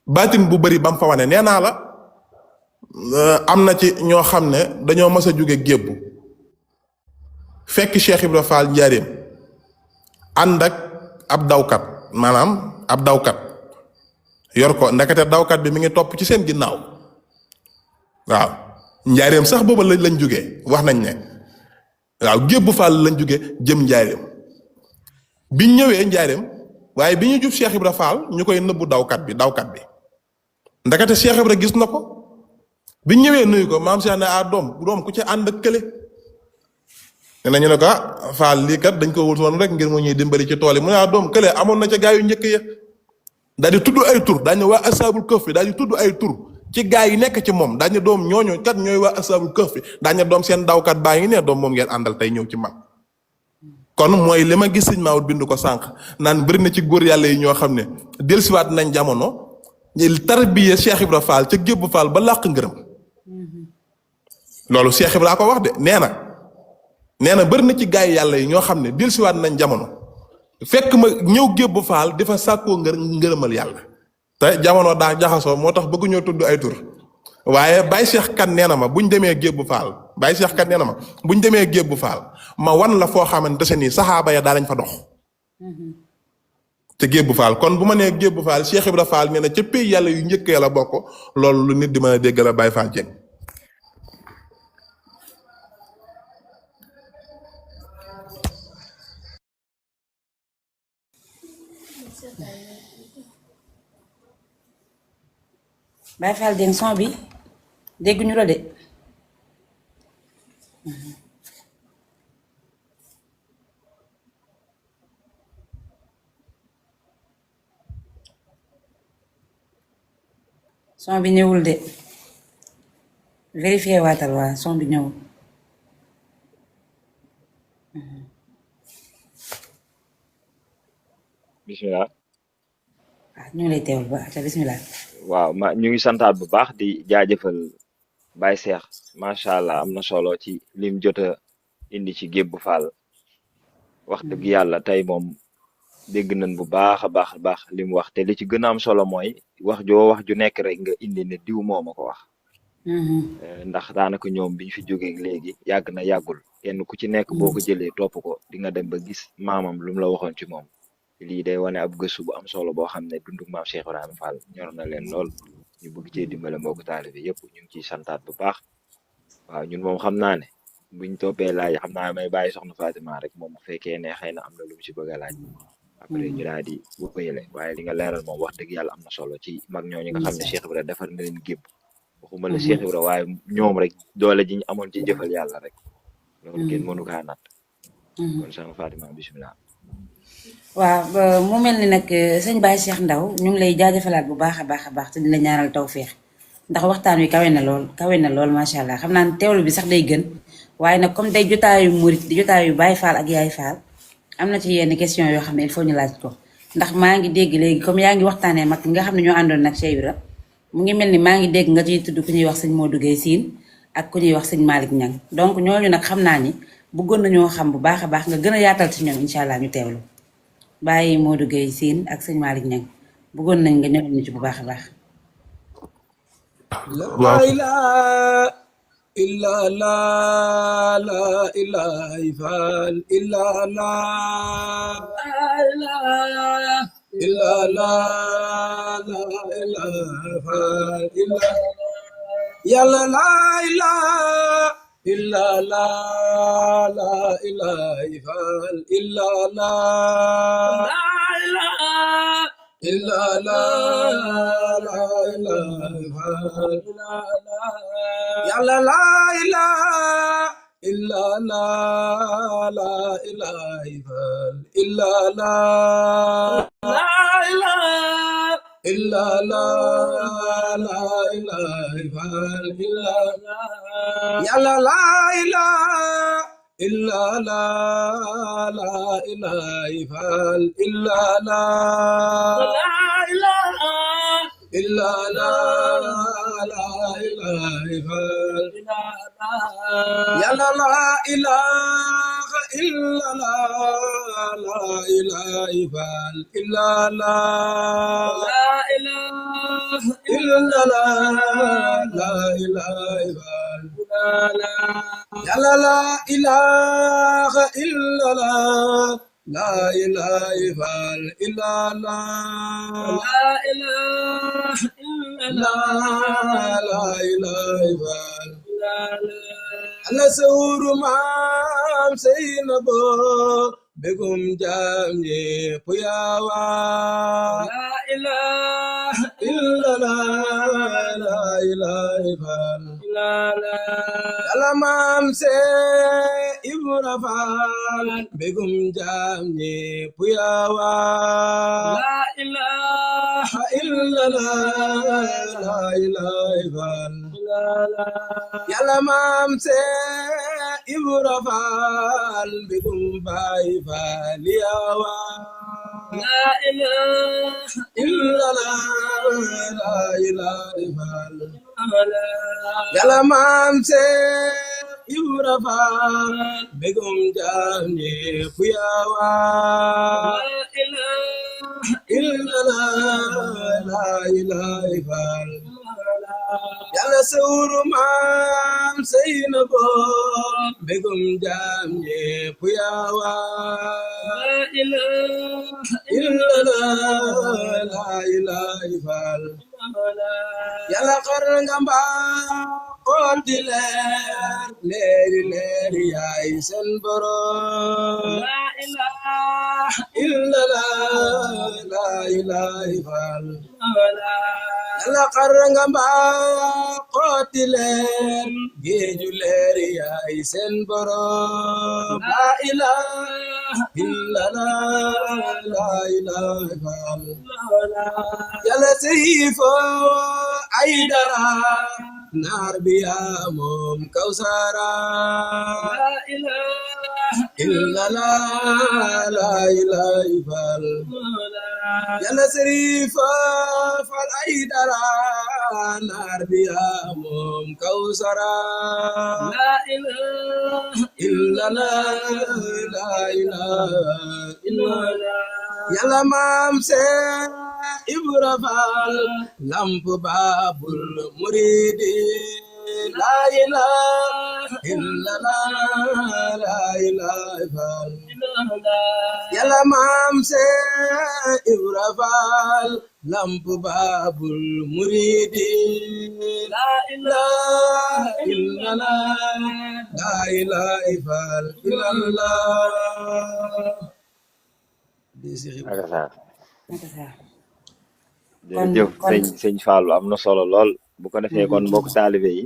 baatin bu bari ba mu fa wane nee naa la am na ci ñoo xam ne dañoo mës a jóge Gébbu fekk Cheikh Ibra Fall njaareem ànd ak ab dawkat maanaam ab dawkat yor ko ndekete dawkat bi mi ngi topp ci seen ginnaaw waaw njaareem sax booba lañ jógee wax nañ ne waaw Gébbu Fall lañ jóge jëm njaareem biñ ñëwee njaareem waaye bi ñu jub Cheikh Ibra Fall ñu koy nëbbu dawkat bi ndekete Cheikh Ibra gis na ko biñ ñëwee nuyu ko maam Cheikh ne doom ku ci ànd ak kële ne nañu ne ko Fall lii kat dañ ko wut woon rek ngir mu ñuy dimbali ci tool yi mu ne doom kële amoon na ca gaa yu njëkk ya daal di tudd ay tur daañu waa asaabul kahf daal di tudd ay tur ci gaa yi nekk ci moom daañu doom ñooñu kat ñooy waa asaabul kahf daañu doom seen dawkat baa ngi ne doom moom ngeen àndal tey ñëw ci man kon mooy li ma gis sëñ Maodo bind ko sànq naan bëri na ci góor yàlla yi ñoo xam ne dellusiwaat nañ jamono tarbiya Cheikh Ibra Fall ca Gébbu Fall ba làq ngërëm loolu Cheikh Ibra ko wax de nee na bëri na ci gaay yàlla yi ñoo xam ne dellusiwaat nañ jamono fekk ma ñëw Gébbu Faal di fa sàkkoo ngërëmal yàlla te jamono daa jaxasoo moo tax bëgguñoo tudd ay tur waaye Baye Cheikh Kan nee na ma buñ demee Gébbu Faal Baye Cheikh Kan nee na ma buñ demee Gébbu Faal ma wan la foo xamante se nii saxaaba ya daa lañ fa dox te Gébbu Faal kon bu ma nee Gébbu Faal Cheikh Ibra Faal nee na ca pays yàlla yu njëkk ya la bokk loolu lu nit di mën a dégg la Baye Fall Dieng. Baye Fall Dieng son bi dégguñu la de. son bi ñëwul de vérifié waatal waa son bi ñëwul. bismillah. waaw ñu ngi lay teewul ba ca bismillah. waaw ñu ngi santaat bu baax di jaajëfal Baye Cheikh macha allah am na solo ci lim jot a indi ci Gébbu Faal wax dëgg yàlla tey moom dégg nañ bu baax a baax li mu wax te li ci gën a am solo mooy wax ju nekk rek nga indi ne diw moo ma ko wax. ndax daanaka ñoom biñ fi jógee léegi yàgg na yàggul kenn ku ci nekk boo ko jëlee topp ko di nga dem ba gis maamam lu mu la waxoon ci moom lii day wane ab gëstu bu am solo boo xam ne dundug maam Cheikh Ibrahima Fall ñor na leen lool ñu bëgg cee dimbale mbokku taalibe yëpp ñu ngi ciy santaat bu baax waaw ñun moom xam naa ne buñ toppee laaj xam naa may bàyyi soxna Fatima rek moom bu fekkee ne xëy na am na lu mu ci bëgg a laaj après ñu daal di bu bëyale waaye li nga leeral moom wax dëgg yàlla am na solo ci mag ñooñu nga xam ne Cheikh Ibrahima defar na leen gébb waxuma la Cheikh Ibrahima waaye ñoom rek doole ji ñu amoon ci jëfal yàlla rek loolu kenn mënu kaa natt kon soxna Fatima bisimilah. waaw mu mel ni nag sëñ Baye Cheikh Ndaw ñu ngi lay jaajëfalaat bu baax a baax te di la ñaanal tawféex ndax waxtaan wi kawe na lool macha allah xam naa ne teewlu bi sax day gën waaye nag comme day jotaayu murit di jotaayu Baye Fall ak Yaay Fall am na ci yenn question yoo xam ne il faut ñu laaj ko ndax maa ngi dégg léegi comme yaa ngi waxtaanee mag nga xam ne ñoo àndoon nag Cheikh Ibra mu ngi mel ni maa ngi dégg nga ciy tudd ku ñuy wax sëñ Modou Guèye Sine ak ku ñuy wax sëñ Malick Niang donc ñooñu nag xam naa ni bëggoon nañoo xam bu baax a baax nga gën a yaatal ci ñoom incha allah ñu teewlu bàyyi Modou Guèye Sine ak sëñ Malick Niang bëggoon nañ nga ñëwal ñu ci bu baax a baax. la ilaha illa la ilaha illa la illa la ilaha illa yàlla la ilaha illa la ilaha illa la إلا لا إله يا لا لا إله إلا لا إله إلا لا إله إلا لا إله إلا يا لا لا إله إلا لا إله إلا لا إلا لا إله يا لا لا إله إلا لا إله إلا لا إله إلا لا إله يا لا لا إله إلا لا لا إله إلا لا لا إله إلا لا إله إلا أنا سور ما سينبو بكم جامي قياوا لا إله إلا لا لا إله إلا لا Alamam se ibrafal begum jamni puyawa la ilaha illallah la ilaha illallah Alamam se ibrafal begum bai faliyawa la ilaha illallah la ilaha illallah Yàlla maam se Ibra Faal begum jaam ñépp yawa la ilaha illallah yàlla sawru maam seyna bo begum jaam ñépp yawa la ilaha illallah yàlla xar nga mbaa xooti leer leeri leeri yaay seen borom la ilaha illallah la ilaha illallah yàlla xar nga mbaa xooti leer géeju leeri yaay seen borom la ilaha illallah la ilaha illallah yàlla seyfo ay dara naar biya moom kawsara la ilaha illallah la ilaha illallah yàlla seyfo fal ay dara naar biya moom kawsara la ilaha illallah la ilaha illallah yàlla maam see Ibra Faal lamp baabul muridi la ilaha illallah la ilaha illallah yàlla maam see Ibra Faal lamp baabul muridi la ilaha illallah la ilaha illallah jërëjëf sëñ Fallou am na solo lool bu ko defee kon mbokk taalibe yi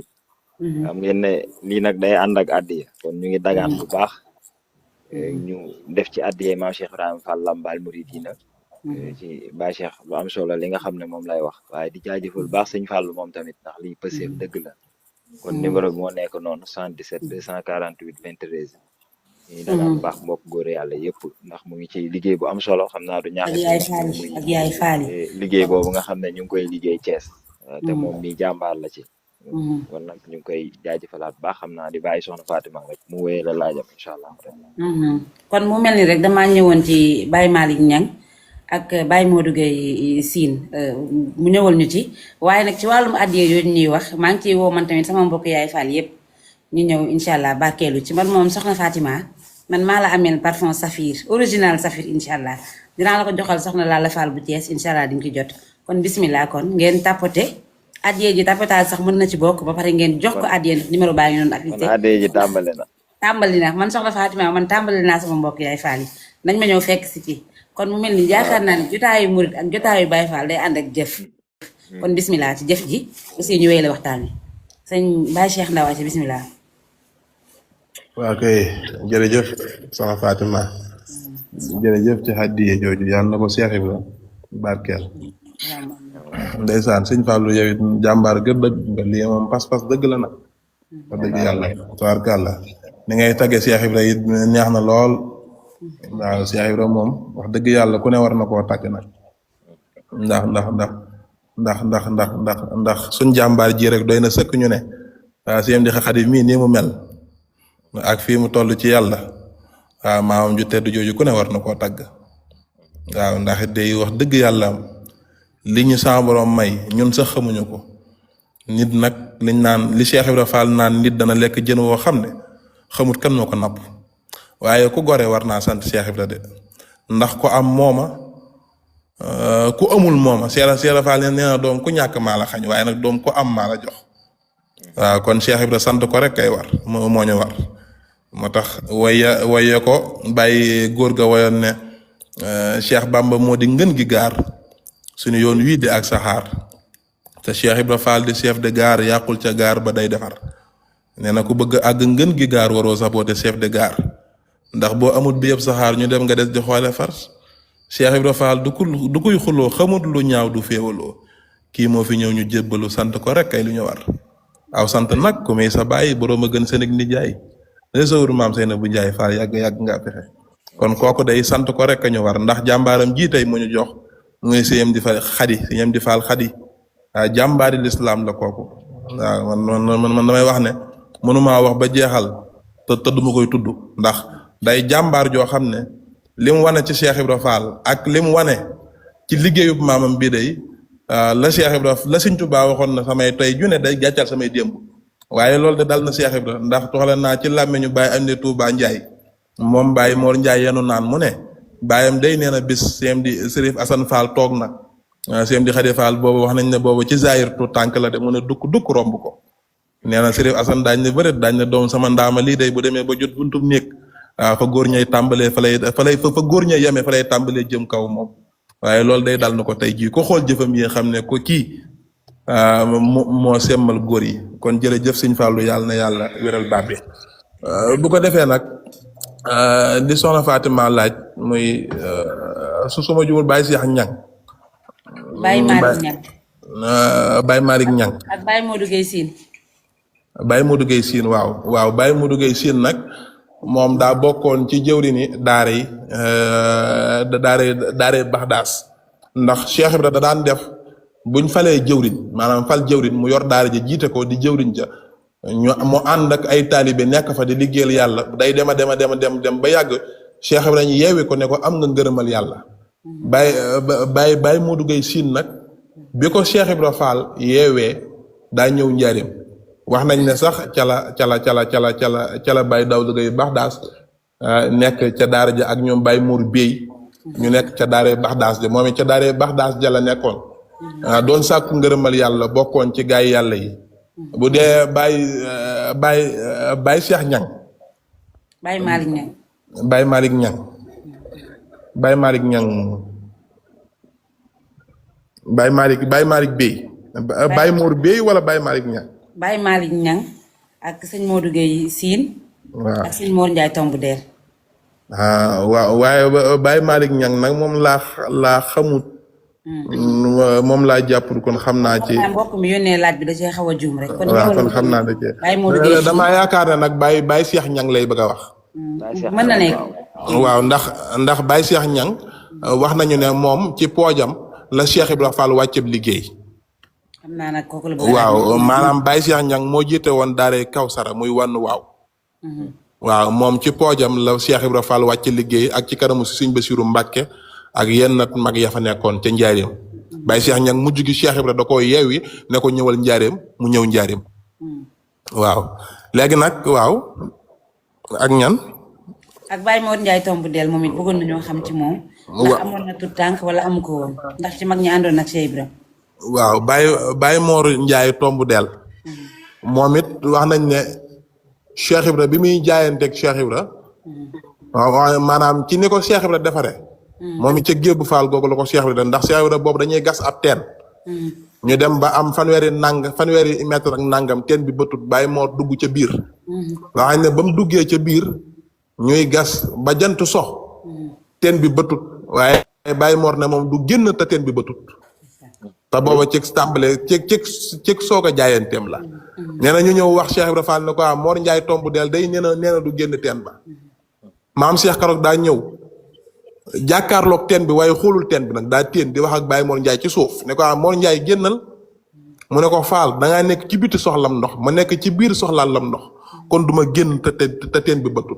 xam ngeen ne lii nag day ànd ak addiya kon ñu ngi dagaan bu baax ñu def ci addiya maam Cheikh Ibrahima Fall Lambaal Mouridina ci Baye Cheikh lu am solo li nga xam ne moom lay wax waaye di jaajëfal baax sëñ Fallou moom tamit ndax lii pëseef dëgg la kon numéro bi moo nekk noonu 77 248 23 ñuy dagaan bu baax mbokk góor yàlla yëpp ndax mu ngi ci liggéey bu am solo xam naa du ñaax ak yaay faali liggéey boobu nga xam ne ñu ngi koy liggéey Thiès te moom mi jàmbaar la ci kon nag ñu ngi koy jaajëfalaat baax xam naa di bàyyi soxna Fatima rek mu wéyee la laajam incha allah kon mu mel ni rek damaa ñëwoon ci Baye Malick Niang ak Baye Modou Gueye Sine mu ñëwal ñu ci waaye nag ci wàllum addiya yooyu ñuy wax maa ngi ciy woo man tamit sama mbokk yaay faal yëpp ñu ñëw incha allah barkeelu ci man moom soxna Fatima man maa la ameel parfum Saphir original Saphir incha allah dinaa la ko joxal soxna Lalla Fall bu Thiès incha allah di nga ci jot kon bismillah kon ngeen tapoté addiya ji tapotage sax mën na ci bokk ba pare ngeen jox ko addiya numéro baa ngi noonu affiché addiya ji tàmbali na man soxna Fatima man tàmbali naa sama mbokk yaay Fall yi nañ ma ñëw fekk si ci kon mu mel ni yaakaar naa ne jotaayu murit ak jotaayu Baye Fall day ànd ak jëf kon bismillah ci jëf ji aussi ñu wéy la waxtaan wi sëñ Baye Cheikh Ndaw ci bismillah waaw kay jërëjëf sama Fatima jërëjëf ci hadiye jooju yàlla na ko Cheikh Ibra barkeel ndeysaan sëñ Fallou yow it jàmbaar gër dëgg nga lii moom pas-pas dëgg la nag wax dëgg yàlla tabaarkàlla ni ngay tagge Cheikh Ibra it neex na lool waaw Cheikh Ibra moom wax dëgg yàlla ku ne war na koo tagg nag ndax suñ jàmbaar ji rek doy na sëkk ñu ne waaw siem di Xaadim mii nii mu mel ak fii mu toll ci yàlla waaw maamam ju tedd jooju ku ne war na koo tagg waaw ndax day wax dëgg yàlla li ñu sa borom may ñun sax xamuñu ko nit nag liñ naan li Cheikh Ibra Fall naan nit dana lekk jën woo xam ne xamut kan moo ko napp waaye ku gore war naa sant Cheikh Ibra de ndax ko am mooma ku amul mooma Cheikh Ibra Fall nee na doom ku ñàkk maa la xañ waaye nag doom ku am maa la jox waaw kon Cheikh Ibra sant ko rek kay war moo ñu war moo tax waye ko bàyyi góor ga wayoon ne Cheikh Bamba moo di ngën gi gaar suñu yoon wii di ak saxaar te Cheikh Ibra Fall di chef de gare yàqul ca gaar ba day defar nee na ku bëgg àgg ngën gi gaar waroo saboté chef de gare ndax boo amul bi yëpp saxaar ñu dem nga des di xoole far Cheikh Ibra Fall du kuy xuloo xamut lu ñaaw du féewaloo kii moo fi ñëw ñu jébbalu sant ko rek kay lu ñu war aw sant nag ku muy sa bàyyi boroom a gën seen ak ni jaay réseau maam Seyna bu Njaay Fall yàgg nga fexe kon kooku day sant ko rek ñu war ndax jàmbaaram ji tey mu ñu jox muy siyam di fa xadi siyam di faal xadi waaw jàmbaari lislaam la kooku waaw man damay wax ne mënumaa wax ba jeexal te duma koy tudd ndax day jàmbaar joo xam ne li mu wane ci Cheikh Ibra Fall ak li mu wane ci liggéeyub maamam bii day la Cheikh Ibra la Sëñ Tuubaa waxoon na samay tey june day gàccal samay démb waaye loolu de dal na Cheikh Ibra ndax toxale naa ci làmmiñu Baye am ne Touba Ndiaye moom Baye Mor Ndiaye yenu naan mu ne baayam day nee na bis seem di Sërif Assane Fall toog na seem di Xadi Fall boobu wax nañ ne boobu ci Zahir tu tànk la de mu ne dukk romb ko nee na Sërif Assane daañ ne bëreet daañ ne doom sama ndaama lii day bu demee ba jot buntum néeg fa góor ñay tàmbalee fa góor ñay yemee fa lay tàmbalee jëm kaw moom waaye loolu day dal na ko tey jii ko xool jëfam yi xam ne ko kii moo semmal góor yi kon jërëjëf Sëñ Fallu yàlla na yàlla wéral baat bi bu ko defee nag di soxna Fatima laaj muy suma jumul Baye Cheikh Ñang Baye Malick Ñang Baye Malick Ñang ak Baye Modou Gueye Sine Baye Modou Gueye Sine waaw Baye Modou Gueye Sine nag moom daa bokkoon ci jëwriñi daara yi daara Baxdaas ndax Cheikh Ibra da daan def buñ falee jëwriñ maanaam fal jëwriñ mu yor daara ja jiite ko di jëwriñ ja mu ànd ak ay taalibe nekk fa di liggéeyal yàlla day dem ba yàgg Cheikh Ibra ñu yeewi ko ne ko am nga ngërëmal yàlla Baye Modou Gueye Sine nag bi ko Cheikh Ibra Fall yeewee daa ñëw njaarim wax nañ ne sax ca la Baye Daouda Gueye Baxdaas nekk ca daara ja ak ñoom Baye Mour Bey ñu nekk ca daara Baxdaas ja moom it ca daara Baxdaas ja la nekkoon doon sàkku ngërëmal yàlla bokkoon ci gaay yàlla yi bu dee Baye Cheikh Ñang Baye Malick Ñang Baye Malick Ñang Baye Malick Ñang Baye Malick Bey Baye Mour Bey wala Baye Malick Ñang Baye Malick Ñang ak sëñ Modou Gueye Sine waaw ak sëñ Mor Ndiaye tomb deer waaw waaye Baye Malick Ñang nag moom laa xamut moom laa jàppul kon xam naa ci mbokk mi yónnee laaj bi da cee xaw a juum rek waaw kon xam naa da cee Baye Modou Gueye damaa yaakaar ne nag Baye Cheikh Ñang lay bëgg a wax mën na nekk waaw ndax Baye Cheikh Ñang wax nañu ne moom ci poojam la Cheikh Ibrahima Fall wàcceb liggéey xam naa nag kooku la waaw maanaam Baye Cheikh Ñang moo jiite woon daare Kawsara muy wann waaw moom ci poojam la Cheikh Ibrahima Fall wàcc liggéey ak ci kanamu si Sëñ Basiru Mbàkke ak yenn mag ya fa nekkoon ca njaareem Baye Cheikh Ñang mujj gi Cheikh Ibrahima da ko yeewi ne ko ñëwal njaareem mu ñëw njaareem waaw léegi nag waaw ak ñan ak Baye Mor Ndiaye tomb del moom it bëggoon nañoo xam ci moom ndax amoon na tout tànk wala amu ko woon ndax ci mag ñi àndoon ak Cheikh Ibrahima waaw Baye Mor Ndiaye tomb del moom it wax nañ ne Cheikh Ibra bi muy jaayanteeg Cheikh Ibra waaw maanaam ci ni ko Cheikh Ibra defare moom it ca Gébu Faal googu la ko Cheikh Ibra ndax Cheikh Ibra boobu dañuy gas ab teen ñu dem ba am fanweeri mètre ak nangam teen bi bëtut Baye Mor dugg ca biir wax nañ ne ba mu duggee ca biir ñuy gas ba jant sox teen bi bëtut waaye Baye Mor ne moom du génn te teen bi bëtut te booba cig tàmbale cig soog a jaayanteem la nee na ñu ñëw wax Cheikh Ibra Fall ne ko Mor Ndiaye tomb del day nee na du génn teen ba maam Cheikh Karok daa ñëw jàkkaarloog teen bi waaye xoolul teen bi nag daa teen di wax ak Baye Mor Ndiaye ci suuf ne ko Mor Ndiaye génnal mu ne ko Fall dangaa nekk ci biti soxlam ndox ma nekk ci biir soxlaan lam ndox kon duma génn te teen bi bëttul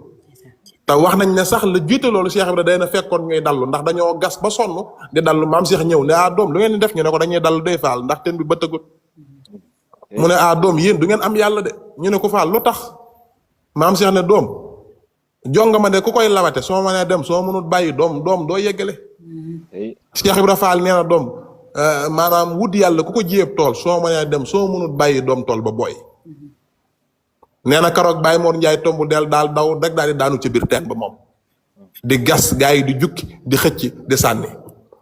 te wax nañ ne sax la jiite loolu Cheikh Ibra day na fekkoon ñuy dallu ndax dañoo gas ba sonn di dallu maam Cheikh ñëw ne doom lu ngeen di def ñu ne ko dañuy dallu day Fall ndax teen bi bëttagut mu ne doom yéen du ngeen am yàlla de ñu ne ko Fall lu tax maam Cheikh ne doom jonga ma de ku koy lawate soo mënee dem soo mënut bàyyi doom doo yeggale Cheikh Ibra Fall nee na doom maanaam wut yàlla ku ko jiyeb tool soo mënee dem soo mënut bàyyi doom tool ba booy nee na karoog Baye Mor Ndiaye tomb del daal daw rek daal di daanu ci biir teen ba moom di gas gaa yi di jukki di xëcc di sànni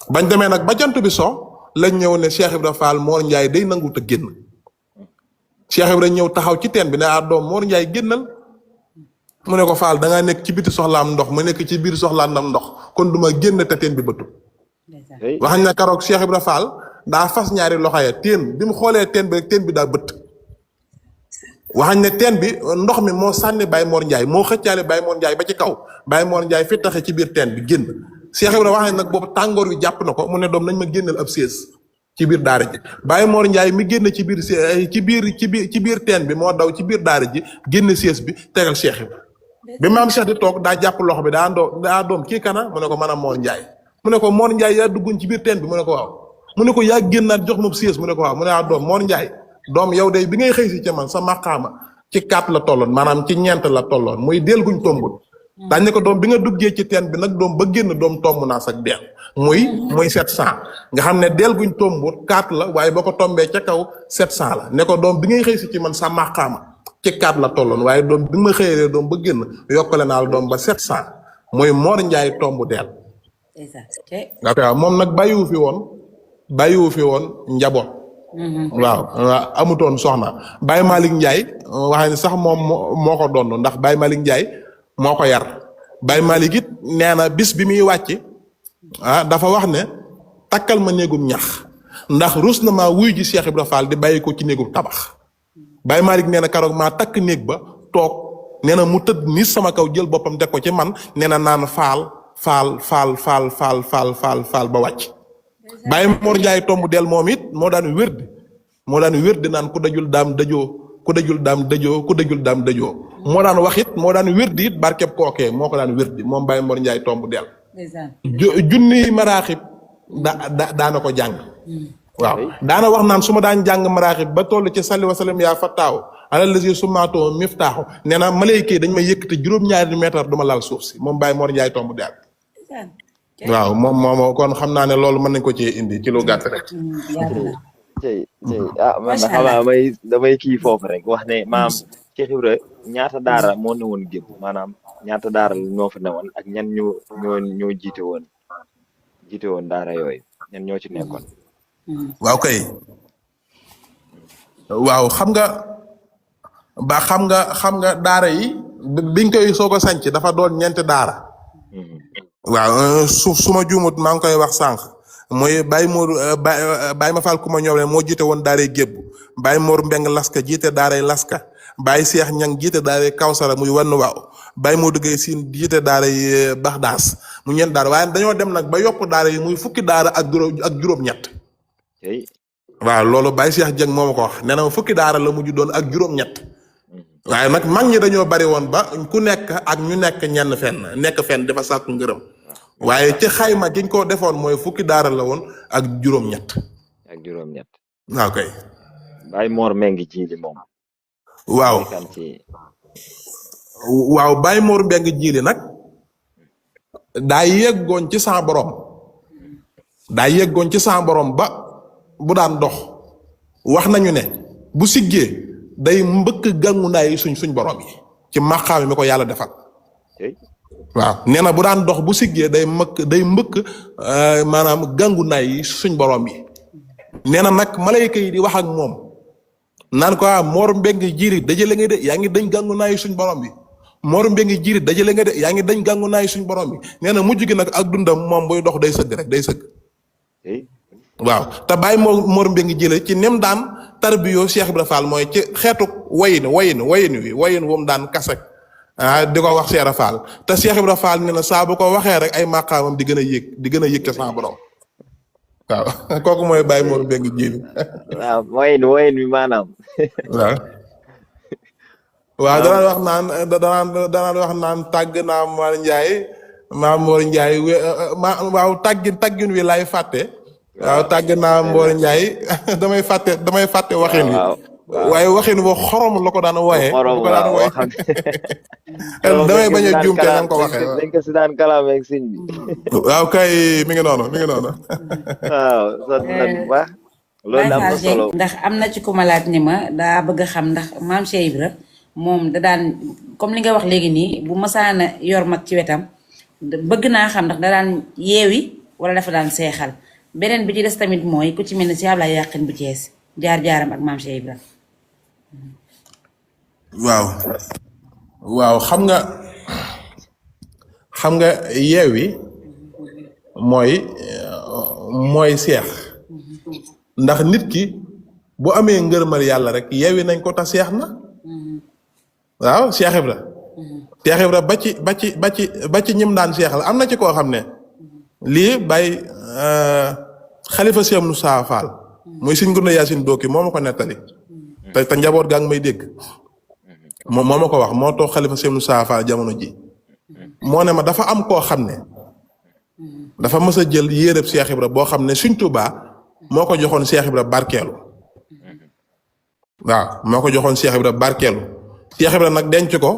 bañ demee nag ba jant bi so lañ ñëw ne Cheikh Ibra Fall Mor Ndiaye day nangut a génn Cheikh Ibra ñëw taxaw ci teen bi ne doom Mor Ndiaye génnal mu ne ko Fall da ngaa nekk ci biti soxlaam ndox ma nekk ci biir soxlaam ndox kon du ma génn te teen bi bëttu waxañ na karoog Cheikh Ibra Fall daa fas ñaari loxo ya teen bi mu xoolee teen bi rek teen bi daa bëtt waxañ ne teen bi ndox mi moo sànni Baye Mor Ndiaye moo xëccaale Baye Mor Ndiaye ba ci kaw Baye Mor Ndiaye fi taxe ci biir teen bi génn Cheikh Ibra waxañ nag boobu tàngoor wi jàpp na ko mu ne doom nañ ma génnal ab sées ci biir daara ji Baye Mor Ndiaye mi génn ci biir ci biir teen bi moo daw ci biir daara ji génn sées bi tegal Cheikh Ibra bi maam Cheikh di toog daa jàpp loxo bi daa doom kii kana mu ne ko maanaam Mor Ndiaye mu ne ko Mor Ndiaye yaa duggoon ci biir teen bi mu ne ko waaw mu ne ko yaa génnaat jox ma sées mu ne ko waaw mu ne doom Mor Ndiaye doom yow day bi ngay xëy si ca man sa maqaama ci 4 la tolloon maanaam ci 9 la tolloon muy del guñ tombul daañu ne ko doom bi nga duggee ci teen bi nag doom ba génn doom tomb naa sax deel muy 700 nga xam ne del guñ tombul 4 la waaye boo ko tombee ca kaw 700 la ne ko doom bi ngay xëy si ci man sa maqaama ci 4 la tolloon waaye doom bi ma xëyee doom ba génn yokkale naa la doom ba 700 muy Mor Ndiaye tomb deel waaw moom nag bàyyiwu fi woon njaboot waaw amutoon soxna Baye Malick Ndiaye wax ne sax moom moo ko doon ndax Baye Malick Ndiaye moo ko yar Baye Malick it nee na bis bi muy wàcc dafa wax ne takkal ma néegum ñax ndax rus na maa wuy ji Cheikh Ibra Fall di bàyyi ko ci néegum tabax Baye Malick nee na keroog maa takk néeg ba toog nee na mu tëdd ni sama kaw jël boppam teg ko ci man nee na naan faal ba wàcc Baye Mor Ndiaye tomb del moom it moo daan wérdi naan ku dajul daam dajoo moo daan wax it moo daan wérdi it barkeb kookee moo ko daan wérdi moom Baye Mor Ndiaye tomb del junni maraaxib daana ko jàng waaw daana wax naan su ma daan jàng maraaxib ba toll ci salli wa sallam yaa fattaahu alal lazi sumaatoo miftaaxu nee na malayka yi dañ may yëkkati 2 mètre duma laal suuf si moom Baye Mor Ndiaye tomb del waaw moom kon xam naa ne loolu mën nañ ko ci indi ci lu gàtt rek. man na xamaa damay kii foofu rek wax ne maam Cheikh Ibra ñaata daara moo ne woon gépp maanaam ñaata daara ñoo fa newoon ak ñan ñoo jiite woon daara yooyu ñan ñoo ci nekkoon. waaw kay waaw xam nga daara yi biñ koy soog a sanc dafa doon 9 daara. waaw su ma juumut maa ngi koy wax sànq mooy Baye ma Fall ku ma ñëw moo jiite woon daaray Gébbu Baye Mor Mbeng Laska jiite daaray Laska Baye Cheikh Ñang jiite daaray Kawsara muy wann waaw Baye Modou Gueye Sine jiite daaray Baxdaas mu ñeent daara waaye dañoo dem nag ba yokk daara yi muy fukki daara ak juróom-ñett waaw loolu Baye Cheikh Dieng moo ma ko wax nee na ma fukki daara la mujj doon ak juróom-ñett waaye nag mag ñi dañoo bari woon ba ku nekk ak ñu nekk nekk fenn dafa sàkku ngërëm waaye ci xayma giñ ko defoon mooy fukki daara la woon ak juróom-ñett. waaw kay. Baye Mor Mbengue Djily moom. waaw Baye Mor Mbengue Djily nag daa yeggoon ci sa borom ba bu daan dox wax nañu ne bu siggee day mbëkk gàngunaay suñ borom yi ci maqaam mi ko yàlla defal waaw nee na bu daan dox bu siggee day mbëkk maanaam gàngunaay yi suñ borom yi nee na nag malayka yi di wax ak moom naan ko Mor Mbengue Djily dajale nga de yaa ngi dañ gàngunaay suñ borom bi Mor Mbengue Djily dajale nga de yaa ngi dañ gàngunaay suñ borom bi nee na mujj gi nag ak dundam moom buy dox day sëgg rek day sëgg waaw te Baye Mor Mbengue Djily ci nem daan tarbiyoo Cheikh Ibra Fall mooy ci xeetu wayin woom daan kasek di ko wax Cheikh Ibra Fall te Cheikh Ibra Fall ne na saa bu ko waxee rek ay maqaamam di gën a yëg ca sa borom waaw kooku mooy Baye Mor Mbengue Djily waaw wayin wi maanaam waaw danaan wax naan tàgg naa Mor Ndiaye Mor Ndiaye waaw tàggin wi lay fàtte waaw tàgg naa Mor Ndiaye damay fàtte waxin wi waaye waxin wo xorom la ko daan wooyee damay bañ a juum te nan ko waxee dañ ko si daan kalaame ak sëñ bi waaw kay mi ngi noonu waaw sant nañ bu baax loolu am na solo ndax am na ci ku ma laaj ni ma daa bëgg a xam ndax maam Cheikh Ibra moom da daan comme li nga wax léegi nii bu masaana yor mag ci wetam bëgg naa xam ndax da daan yeewi wala dafa daan seexal beneen bi ci des tamit mooy ku ci mel ne si Ablaye Yàqin bu Cees jaar-jaaram ak maam Cheikh Ibra waaw xam nga yeewi mooy seex ndax nit ki bu amee ngërëmal yàlla rek yeewi nañ ko ta seex na waaw Cheikh Ibra ba ci ñim daan seexal am na ci koo xam ne lii bay xalifa Cheikh Moussa Fall muy Sëñ Gunda Yaasin Dooki moo ma ko nettali te njaboot gaa ngi may dégg moo ma ko wax moo toog xalifa Sëñ Moussa Fall jamono ji moo ne ma dafa am koo xam ne dafa mës a jël yéereb Cheikh Ibra boo xam ne Sëñ Tuubaa moo ko joxoon Cheikh Ibra barkeelu waaw moo ko joxoon Cheikh Ibra barkeelu Cheikh Ibra nag denc ko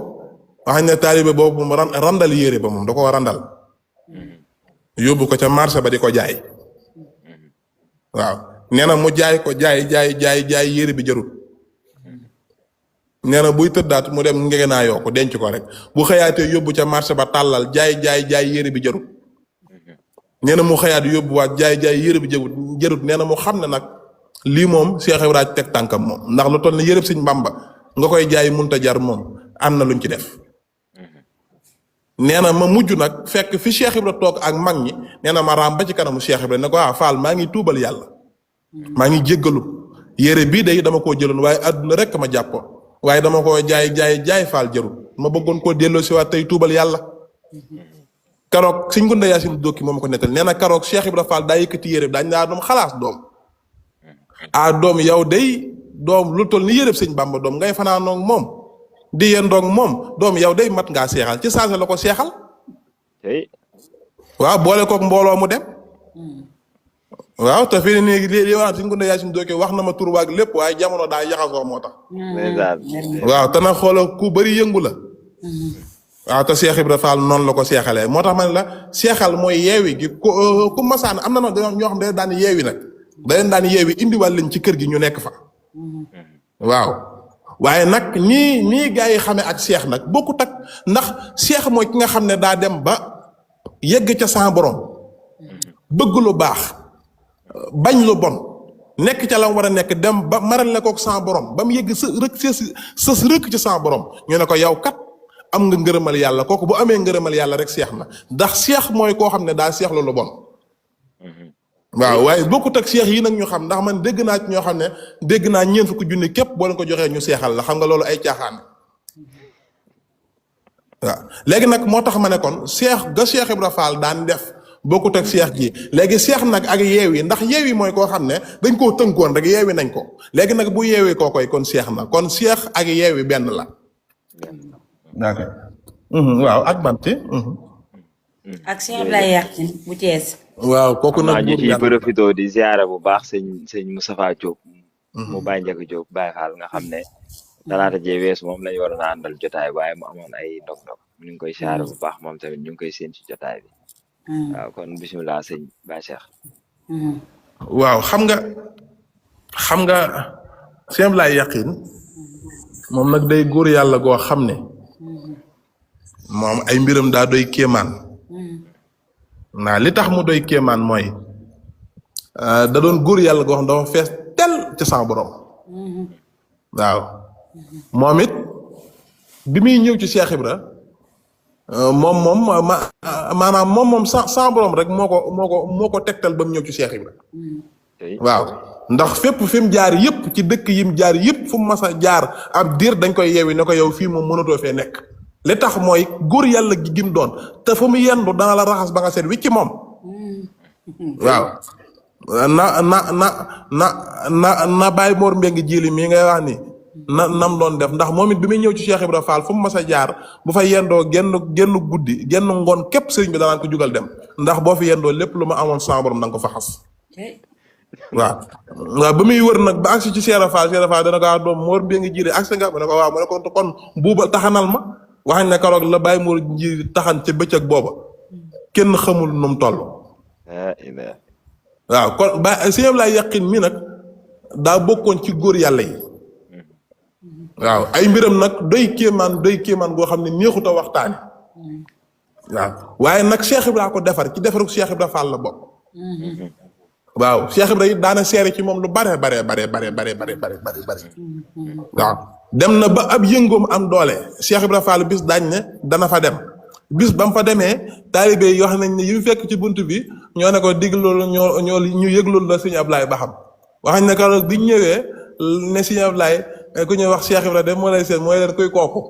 wax ne taalibe boobu mu randal yére ba moom da ko randal yóbbu ko ca marché ba di ko jaay waaw nee na mu jaay ko jaay yére bi jarul nee na buy tëddaat mu dem ngegenaayoo ko denc ko rek bu xëyaatee yóbbu ca marché ba tàllal jaay yére bi jarul nee na mu xëyaat yóbbuwaat jaay yére bi jarut nee na mu xam ne nag lii moom Cheikh Ibra teg tànkam moom ndax lu toll ne yërëb Sëñ Bamba nga koy jaay munta jar moom am na luñ ci def nee na ma mujj nag fekk fi Cheikh Ibra toog ak mag ñi nee na ma raam ba ci kanamu Cheikh Ibra ne ko Fall maa ngi tuubal yàlla maa ngi jéggalu yére bii day dama koo jëloon waaye àdduna rek ma jàppoon waaye dama koo jaay Fall jarul ma bëggoon koo delloo si waat tey tuubal yàlla karoog Sëñ Gunda Yaasin Dooki moom ko nettal nee na karoog Cheikh Ibra Fall daa yëkkati yére bi daañu daa doom xalaas doom doom yow day doom lu toll ni yërëb Sëñ Bamba doom ngay fanaanoog moom di yendoog moom doom yow day mat ngaa seexal ci saase la ko seexal waaw boole kook mbooloo mu dem waaw te fii nii li wax Sëñ Gunda Yaasin Dooki wax na ma tur waag lépp waaye jamono daa yaxasoo moo tax waaw te nag xoola ku bëri yëngu la waaw te Cheikh Ibra Fall noonu la ko seexalee moo tax ma ne la seexal mooy yeewi gi ku masaan am na nag ñoo xam ne daan yeewi nag da leen daan yeewi indiwal leen ci kër gi ñu nekk fa waaw waaye nag nii gaa yi xamee ak Cheikh nag bokkut ak ndax Cheikh mooy ki nga xam ne daa dem ba yegg ca sa borom bëgg lu baax bañ lu bon nekk ca la war a nekk dem ba maral la kook sa borom ba mu yegg sës rëkk ci sa borom ñu ne ko yow kat am nga ngërëmal yàlla kooku bu amee ngërëmal yàlla rek Cheikh na ndax Cheikh mooy koo xam ne daa seexlu lu bon waaw waaye bokkut ak Cheikh yi nag ñu xam ndax man dégg naa ci ñoo xam ne dégg naa ñeent fukki junni képp boo leen ko joxee ñu seexal la xam nga loolu ay caaxaan waaw léegi nag moo tax ma ne kon Cheikh ga Cheikh Ibra Fall daan def bokkut ak Cheikh ji léegi Cheikh nag ak yeew yi ndax yeew yi mooy koo xam ne dañ koo tënkoon rek yeewi nañ ko léegi nag bu yeewi koo koy kon Cheikh na kon Cheikh ak yeew yi benn la d'accord waaw ak banti ak Cheikh Ablaye Yakhine bu Thiès. waaw kooku nag ñu ciy profité di ziare bu baax sëñ Moustapha Diop mu Baye Ndiaga Diop Baye Fall nga xam ne talaata jee weesu moom lañu waroon a àndal jotaay waaye mu amoon ay ndog-ndog ñu ngi koy ziare bu baax moom tamit ñu ngi koy séen ci jotaay bi waaw kon bisimilah sëñ Baye Cheikh waaw xam nga Cheikh Ablaye Yakhine moom nag day góor yàlla goo xam ne moom ay mbiram daa doy kéemaan naa li tax mu doy kéemaan mooy da doon góor yàlla goo xam dafa fees tel ci sa borom waaw moom it bi muy ñëw ci Cheikh Ibra maanaam moom sa borom rek moo ko tegtal ba mu ñëw ci Cheikh Ibra waaw ndax fépp fi mu jaar yëpp ci dëkk yi mu jaar yëpp fu mu mas a jaar ab diir dañ koy yeewi ne ko yow fii moom mënatoo fee nekk li tax mooy góor yàlla gi gim doon te fu mu yendu dana la raxas ba nga seet wi ci moom waaw na bàyyi Mor Mbengue jili mii ngay wax ni nam doon def ndax moom it bi muy ñëw ci Cheikh Ibra Fall fu mu mas a jaar bu fa yendoo genn guddi genn ngoon képp sëriñ bi danaan ko jugal dem ndax boo fi yendoo lépp lu ma amoon sama borom da nga ko fa xas waaw ba muy wër nag ba agsi ci Cheikh Fall dana ko wax doom Mor Mbengue jili agsi nga mu ne ko waaw mu ne ko kon buubal taxanal ma waxañ ne karoog la bàyyi Mor ji taxan ca bëccëg booba kenn xamul nu mu toll waaw kon ba Sëñ Ablaye Yakhine mi nag daa bokkoon ci góor yàlla yi waaw ay mbiram nag doy kéemaan goo xam ne neexut a waxtaane waaw waaye nag Cheikh Ibra ko defar ci defaru Cheikh Ibra Fall la bokk waaw Cheikh Ibra it daana seere ci moom lu bare waaw dem na ba ab yëngoom am doole Cheikh Ibra Fall bis daañ ne dana fa dem bis ba mu fa demee taalibe yi wax nañ ne yi mu fekk ci bunt bi ñoo ne ko digg loolu ñu yëg loolu la Sëñ Ablaye ba xam waxañ ne ko biñ ñëwee ne Sëñ Ablaye ku ñuy wax Cheikh Ibra dem moo lay seen mooy leen koy kooku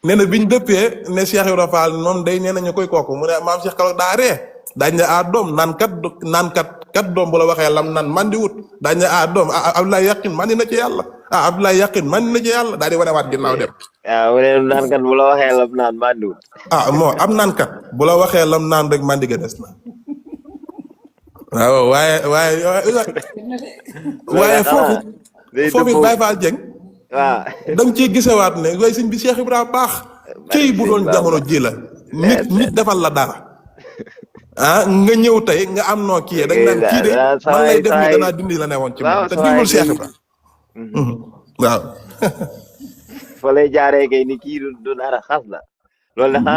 nee na biñ dëppee ne Cheikh Ibra Fall moom day nee nañu koy kooku mu ne maam Cheikh Kaloog daa ree daañ ne doom naan kat doom bu la waxee lam naan mandi wut daañ ne doom Abdoulaye Yaqin mandi na ci yàlla Abdoulaye Yaqin mandi na ci yàlla daal di wanewaat ginnaaw dem. waaw mu ne naan kat bu la waxee lam naan mandiwut. moo am naan kat bu la waxee lam naan rek mandi ga des na. waaw waaye foofu Baye Fall Dieng. waaw da nga ciy gisewaat ne waaye sëñ bi Cheikh Ibrahima baax. cëy bu doon jamono ji la. nit defal la dara. nga ñëw tey nga am noo kii da nga naan kii de man lay def ni danaa dindi la newoon ci moom te dimbul Cheikh Ibrahima. waaw. fa lay jaaree kay ni kii du dara xas la. loolu de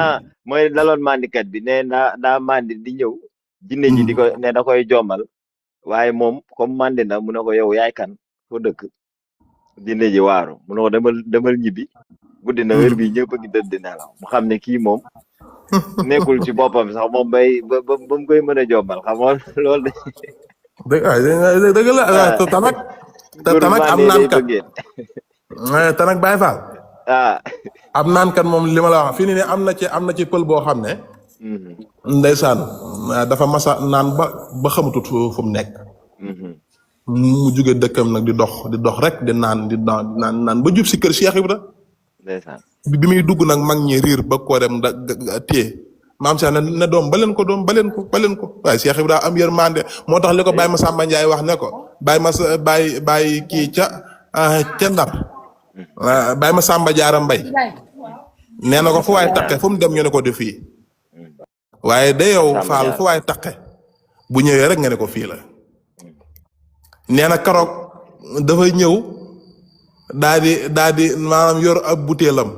mooy daloon mandikat bi ne daa mandi di ñëw. jinne ji di ko ne da koy jombal. waaye moom comme mandi na mu ne ko yow yaay kan foo dëkk. jinne ji waaru mu ne ko demal ñibbi. guddi na wér bi ñëpp a ngi tëdd nelaw mu xam ne kii moom. nekkul ci boppam sax moom ba mu koy mën a jombal xam nga loolu de. dëgg la tanak am naan kat tanak Baye Fall. am naan kat moom li ma la wax fii nii am na ci pël boo xam ne. ndeysaan dafa masa naan ba xamatut fu mu nekk. mu jóge dëkkam nag di dox rek di naan naan ba jub si kër Cheikh Ibra. ndeysaan bi muy dugg nag mag ñi riir ba koo dem téye maam Cheikh ne doom baleen ko waaye Cheikh Ibra am yërmande moo tax li ko Baye Massamba Ndiaye wax ne ko Baye kii ca Ndar. Baye Massamba Diarra Mbaye nee na ko fu waay taqe fu mu dem ñu ne ko di fii. waaye de yow Fall fu waay taqe bu ñëwee rek nga ne ko fii la. nee na keroog dafay ñëw daa di maanaam yor ab butéelam.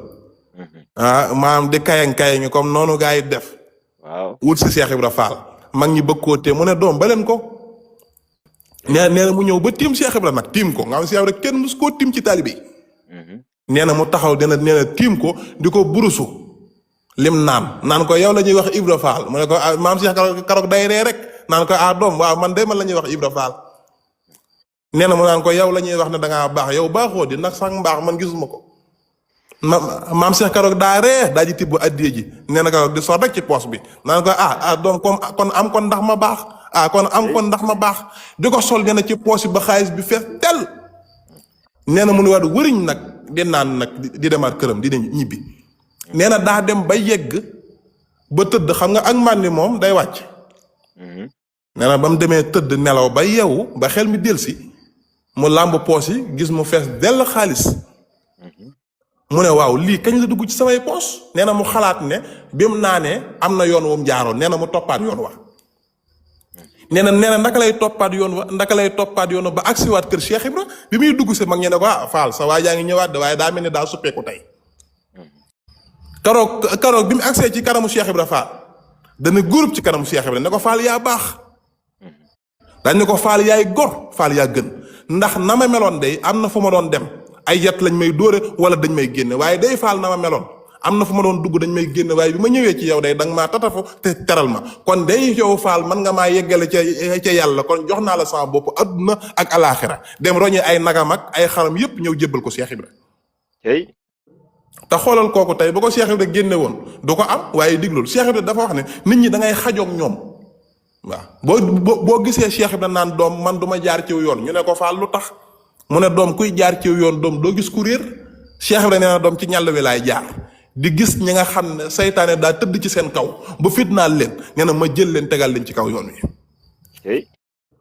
maanaam di kayang comme noonu gaa yi def. waaw wut si Cheikh Ibra Fall mag ñi bëgg koo tee mu ne doom baleen ko. nee na mu ñëw ba tiim Cheikh Ibra nag tiim ko nga xam Cheikh Ibra kenn mus koo tiim ci taalibe yi. nee na mu taxaw nee na tiim ko di ko burusu. lim naan ko yow la ñuy wax Ibra Fall mu ne ko maam Cheikh karoog day ree rek naan ko doom waaw man de man la ñuy wax Ibra Fall. nee na mu naan ko yow la ñuy wax ne da ngaa baax yow baaxoo di nag sax mbaax man gisuma ko. maam Cheikh karoog daa ree daa ji tibb addiye ji nee na karoog di sot rek ci poos bi naan ko doom kon am kon ndax ma baax kon am kon ndax ma baax di ko sol nee na ci poos bi ba xaalis bi fees tel. nee na mu ne waat wëriñ nag di naan nag di demaat këram di ñibbi. nee na daa dem ba yegg ba tëdd xam nga ak màndi moom day wàcc. nee na ba mu demee tëdd nelaw ba yeewu ba xel mi delsi mu làmb poos yi gis mu fees dell xaalis. mu ne waaw lii kañ la dugg ci samay poos. nee na mu xalaat ne bi mu naanee am na yoon wu mu jaaroon nee na mu toppaat yoon wa. nee na ndaka lay toppaat yoon wa ba agsiwaat kër Cheikh Ibra bi muy dugg si mag ñe ne ko Fall sa waa jaa ngi ñëwaat de waaye daa mel ni daa suppeeku tey. karoog bi mu agsee ci kanamu Cheikh Ibra Fall dana groupe ci kanamu Cheikh Ibra ne ko Fall yaa baax. dañ ne ko Fall yaay gor Fall yaa gën ndax na ma meloon day am na fu ma doon dem ay yat lañ may dóore wala dañ may génne waaye day Fall na ma meloon am na fu ma doon dugg dañ may génne waaye bi ma ñëwee ci yow day danga maa tatafu te teral ma kon day yow Fall man nga maa yeggale ca yàlla kon jox naa la sama bopp adduna ak alaaxira dem roñee ay nagam ak ay xaram yépp ñëw jébbal ko Cheikh Ibra. te xoolal kooku tey ba ko Cheikh Ibra génne woon du ko am waaye diglul Cheikh Ibra dafa wax ne nit ñi da ngay xajoog ñoom waaw boo gisee Cheikh Ibra naan doom man du ma jaar ciw yoon ñu ne ko Fall lu tax mu ne doom kuy jaar ciw yoon doom doo gis ku réer Cheikh Ibra nee na doom ci ñàll wi laay jaar di gis ñi nga xam ne saytaane daa tëdd ci seen kaw ba fitnaal leen nee na ma jël leen tegal leen ci kaw yoon wi.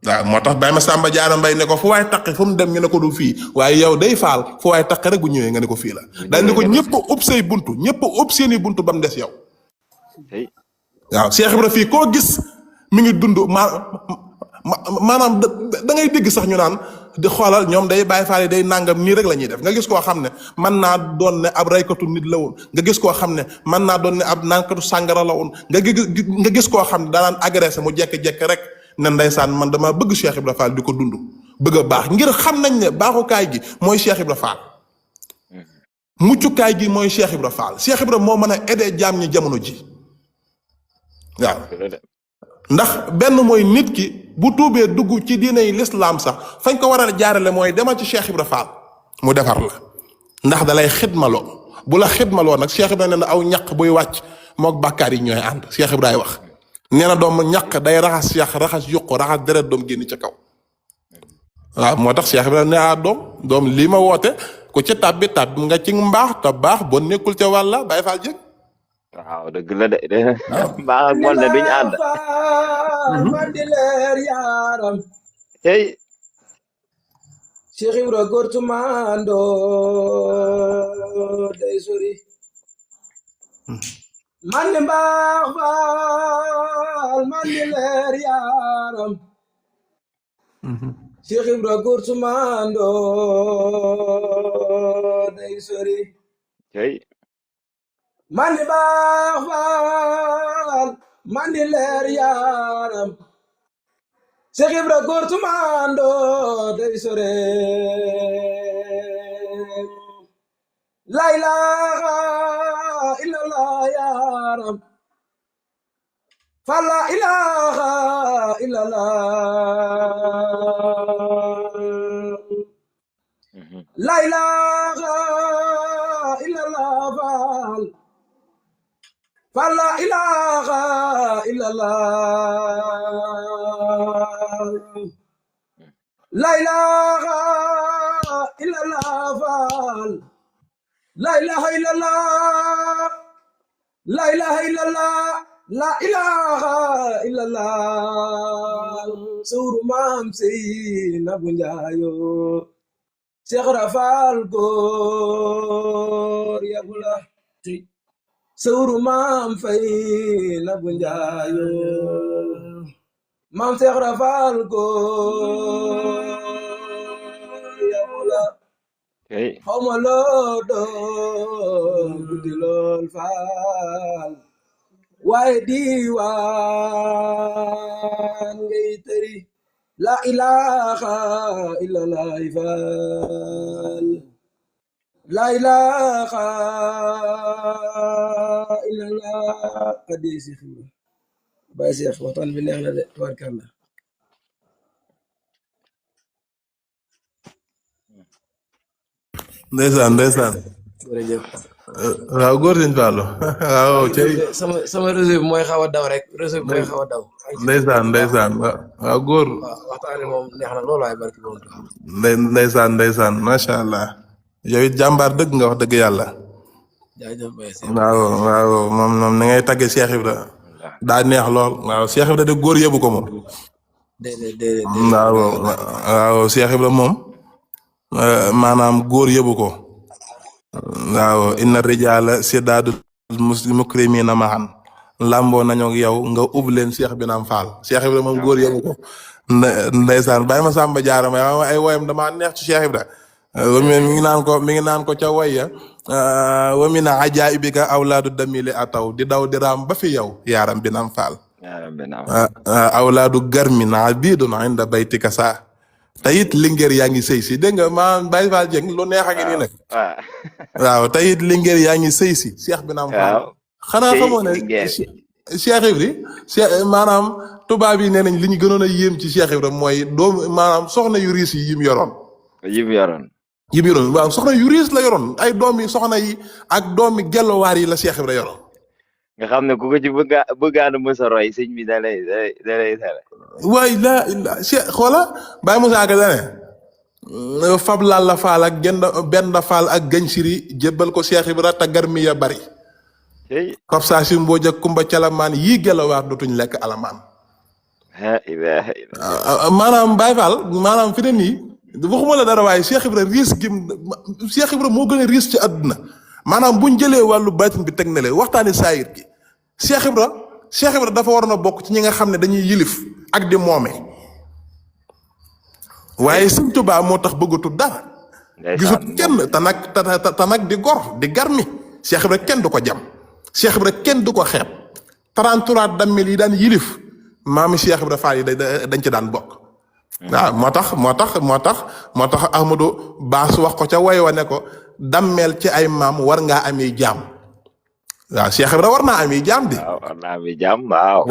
waaw moo tax Baye Massamba Diarra Mbaye ne ko fu waay taqe fu mu dem ñu ne ko du fii waaye yow day Fall fu waay taqe rek bu ñëwee nga ne ko fii la daal ne ko ñëpp a ub say buntu ñëpp a ub seeni buntu ba mu des yow. waaw Cheikh Ibra fii koo gis mi ngi dund maanaam da ngay dégg sax ñu naan di xoolal ñoom day Baye Fall day nangam nii rek la ñuy def nga gis koo xam ne mën naa doon ne ab raykatu nit la woon nga gis koo xam ne mën naa doon ne ab naankatu sàngara la woon nga gis koo xam ne danaan agressé mu jekk-jekk rek ne ndeysaan man dama bëgg Cheikh Ibra Fall di ko dund bëgg a baax ngir xam nañ ne baaxukaay gi mooy Cheikh Ibra Fall muccukaay gi mooy Cheikh Ibra Fall Cheikh Ibra moo mën a aider jaam ñi jamono ji waaw ndax benn mooy nit ki bu tuubee dugg ci diiney lislaam sax fañ ko war a jaarale mooy demal ci Cheikh Ibra Fall mu defar la ndax dalay xidmaloo bu la xidmaloo nag Cheikh Ibra nee na aw ñaq buy wàcc mook bàkkaar yi ñooy ànd Cheikh Ibraay wax nee na doom ñàkk day raxas yax raxas yuq raxas deret doom génn ca kaw waaw moo tax Cheikh Ibrahima ne doom lii ma woote ku ci tàbbi nga ci mbaax te baax boo nekkul ca wàlla Baye Fall Dieng. waaw dëgg la de mbaax ak bon ne duñ ànd. man di leer yaaram hey Cheikh Ibra gortumando day sori man di mbaax faal man di leer yaaram Cheikh Ibra gortumando day sori hey man di mbaax faal man di leer yaaram Cheikh Ibra gortumando day sore la ilaha illallah yaram fa la ilaha illallah la ilaha illallah fa la ilaha illallah la ilaha illallah faal la ilaha illallah la ilaha illallah la ilaha illallah sawru maam sey na bu njaayo Cheikh Rafal góor yabula sawru maam fay na bu njaayo maam Cheikh Rafal góor yabula xawma loo doon guddi lool faal waaye diiwaan ngay tëri la ilaha illallah faal la ilaha illallah addi si xiba Baye Cheikh waxtaan bi neex na de tubaarkàlla ndeysaan jërëjëf waaw góor sëñ Fallou waaw cey sama réseau bi mooy xaw a daw rek réseau bi mooy xaw a daw ndeysaan waaw góor waaw waxtaan bi moom neex na loolu waaye barki moom ndeysaan macha allah yow it jàmbaar dëgg nga wax dëgg yàlla jaajëf Baye Cheikh waaw moom ni ngay tagge Cheikh Ibra daa neex lool waaw Cheikh Ibra de góor yëbu ko moom déedéet waaw Cheikh Ibra moom maanaam góor yëbu ko waaw inna rijaala sidaadu mukrimina mahan lamboo nañu ak yow nga ub leen Cheikh bi naam Fall Cheikh Ibra moom góor yëbu ko ndeysaan bàyyi ma Samba Diarra ma ay woyam damaa neex ci Cheikh Ibra mi ngi naan ko ca woya wa min ajaibika awlaadu damili ataw di daw di raam ba fi yow yaaram bi naam Fall awlaadu garmin abidun inda baytika saa tayit lingeer yaa ngi sëy si dégg nga maa Baye Fall Dieng lu neex a ngi nii nag waaw tayit lingeer yaa ngi sëy si Cheikh bi naam Fall xanaa xamoo ne Cheikh Ibra maanaam tubaab yi nee nañ li ñu gënoon a yéem ci Cheikh Ibra mooy doom maanaam soxna yu riis yi yim yoroon waaw soxna yu riis la yoroon ay doomi soxna yi ak doomi gellowaar yi la Cheikh Ibra yoroon nga xam ne ku ko ci bëggaana mësa roy sëñ bi da lay tere waay la Cheikh xoola Baye Moussa Ka dane fab laal la faal ak benn faal ak gañ siri jébbal ko Cheikh Ibra te garmi ya bari fab saa si mbooj ak kumba calamaan yii gellowaar dootuñ lekk alamaan maanaam Baye Fall maanaam fi ne nii waxuma la dara waaye Cheikh Ibra riis gim Cheikh Ibra moo gën a riis ci àdduna maanaam buñ jëlee wàllu baatin bi teg na leen waxtaani saayir gi Cheikh Ibra dafa waroon a bokk ci ñi nga xam ne dañuy yilif ak di moome waaye Sëñ Tuubaa moo tax bëggatul dara gisut kenn te nag di gor di garmi Cheikh Ibra kenn du ko jam Cheikh Ibra kenn du ko xeeb 33 dammel yi daan yilif maami Cheikh Ibra Fall yi dañ ci daan bokk waaw moo tax Ahmadou Baas wax ko ca woy wa ne ko dammeel ci ay maam war ngaa amee jaam waaw Cheikh Ibra war naa amee jaam di war naa amee jaam waaw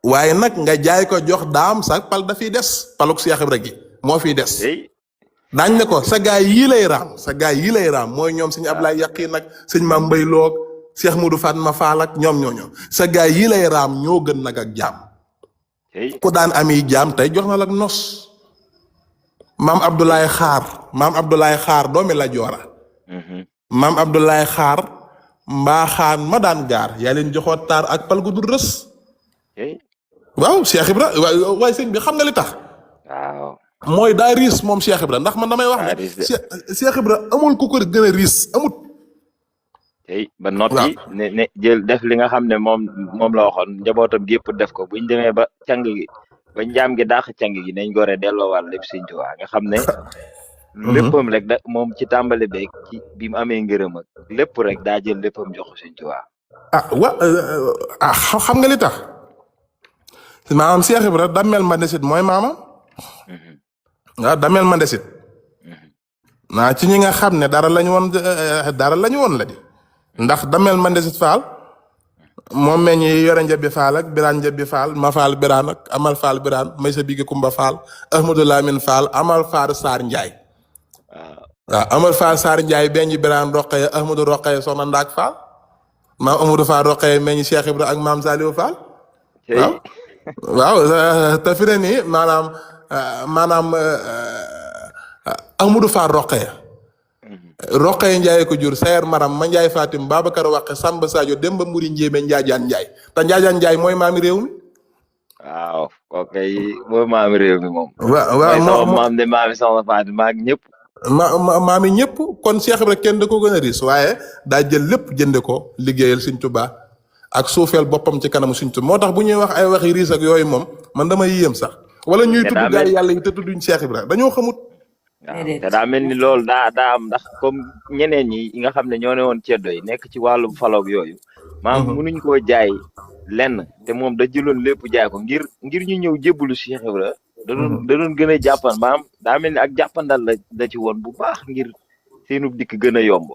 waaye nag nga jaay ko jox daam sa pal dafiy des paluk Cheikh Ibra gi moo fiy des daañ ne ko sa gaay yii lay raam mooy ñoom sëñ Ablaye Yaqin nag sëñ Maam Mbay Loog Cheikh Modou Fatma Fall ak ñoom ñooñu sa gaay yi lay raam ñoo gën nag ak jaam tey ku daan ami jaam tey jox na la nos maam Abdoulaye Xaar doomi la joora maam Abdoulaye Xaar mbaaxaan ma daan gaar yaa leen joxoo taar ak pal gu dul rës tey waaw Cheikh Ibra waaye sëñ bi xam nga li tax waaw mooy daa riis moom Cheikh Ibra ndax man damay wax daa ne riis de. Cheikh Ibra amul ku ko gën a riis amut tey ba noppi ne jël def li nga xam ne moom la waxoon njabootam gépp def ko buñ demee ba càng gi ba njaam gi dàq càng gi nañ gore delloowaat lépp Sëñ Tuubaa nga xam ne léppam rek da moom ci tàmbali beeg ci bi mu amee ngërëm ak lépp rek daa jël léppam jox ko Sëñ Tuubaa xam nga li tax maanaam Cheikh Ibra damel ma desit mooy maamam waaw damel ma desit naa ci ñi nga xam ne dara lañu woon la di ndax damel ma desit faal moom meñ ñi yore njabbi faal ak biraan njabbi faal ma faal biraan ak amal faal biraan may sa bigi kumba faal ahmadou lamin faal amal faar saar njaay waaw amal faal saar njaay benn biraan roqee ahmadou roqee soxna ndaak faal maam amadou faal roqee meñ Cheikh Ibra ak maam Saliou Fall waaw te fi ne nii maanaam amadou faal roqee njaay ko jur sayer maram ma njaay fatim babacar waqe samba sadio demba muri njéeme njaajaan njaay te njaajaan njaay mooy maami réew mi waaw kooku yi mooy maami réew mi moom waaw sama maam de maami soxna Fatima ak ñëpp maami ñëpp kon Cheikh Ibra kenn da ko gën a riis waaye daa jël lépp jënde ko liggéeyal Sëñ Tuubaa ak suufeel boppam ci kanamu Sëñ Tuubaa moo tax bu ñuy wax ay waxi riis ak yooyu moom man damay yéem sax wala ñuy tudd gaay yàlla yi te tudduñ Cheikh Ibra dañoo xamut waaw te daa mel ni loolu daa am ndax comme ñeneen ñi nga xam ne ñoo ne woon ceddo yi nekk ci wàllum faloog yooyu maam munuñ koo jaay lenn te moom da jëloon lépp jaay ko ngir ñu ñëw jébbalu Cheikh Ibra da doon gën a jàppan maam daa mel ni ak jàppandal la ci woon bu baax ngir seenub dikk gën a yomb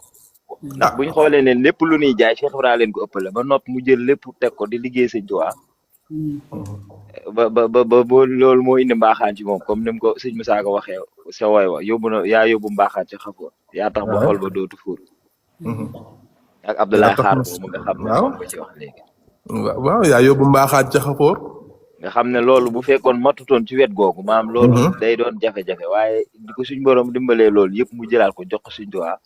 ndax buñ xoolee ne lépp lu ñuy jaay Cheikh Ibra leen ko ëppale ba noppi mu jël lépp teg ko di liggéey Sëñ Tuubaa ba loolu moo indi mbaaxaan ci moom comme ni mu ko sëñ Musaa Ka waxee sa woy wa yóbbu mbaaxaan ci xafoor yaa tax ba xol ba dootu fuur ak Abdoulaye Xaar boobu nga xam ne moom nga ci wax léegi waaw yaa yóbbu mbaaxaan ci xafoor nga xam ne loolu bu fekkoon matutoon ci wet googu maam loolu day doon jafe-jafe waaye di ko suñ borom dimbalee loolu yëpp mu jëlaat ko jox ko Sëñ Tuubaa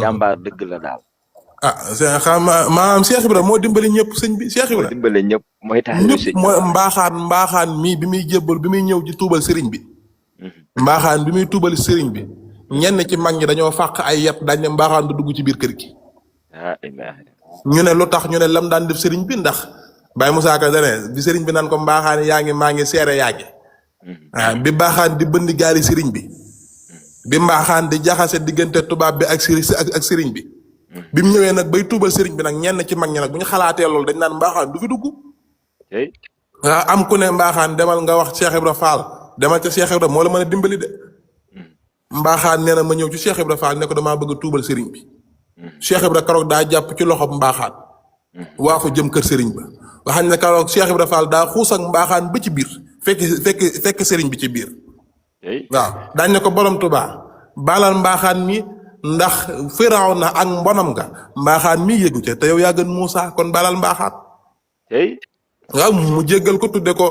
jàmbaar dëgg la daal maanaam Cheikh Ibra moo dimbali ñëpp sëñ bi Cheikh Ibra dimbale ñëpp mooy taalibe sëñ mooy mbaaxaan mii bi muy jébbal bi muy ñëw ci tuubal sëriñ bi mbaaxaan bi muy tuubal sëriñ bi ñenn ci mag ñi dañoo fàq ay yet dañ ne mbaaxaan du dugg ci biir kër gi ñu ne lu tax ñu ne lam daan def sëriñ bi ndax Baye Moussa Ka dane bi sëriñ bi naan ko mbaaxaan maa ngi seere yaa ngi bi mbaaxaan di bënd gaali sëriñ bi mbaaxaan di jaxase diggante tubaab bi ak sëriñ bi bi mu ñëwee nag bay tuubal sëriñ bi nag ñenn ci mag ñi nag bu ñu xalaatee loolu dañ naan mbaaxaan du fi dugg waaw am ku ne mbaaxaan demal nga wax Cheikh Ibra Fall demal ca Cheikh Ibra moo la mën a dimbali de mbaaxaan nee na ma ñëw ci Cheikh Ibra Fall ne ko damaa bëgg a tuubal sëriñ bi Cheikh Ibra karoog daa jàpp ci loxob mbaaxaan waa ko jëm kër sëriñ ba waxañ ne karoog Cheikh Ibra Fall daa xuus ak mbaaxaan ba ci biir fekk sëriñ bi ci biir waaw daañ ne ko borom Tuubaa baalal mbaaxaan mi ndax firaw na ak mbonam nga mbaaxaan mi yëgu ca te yow yaa gën Muusa kon balal mbaaxaan waaw mu jéggal ko tudde ko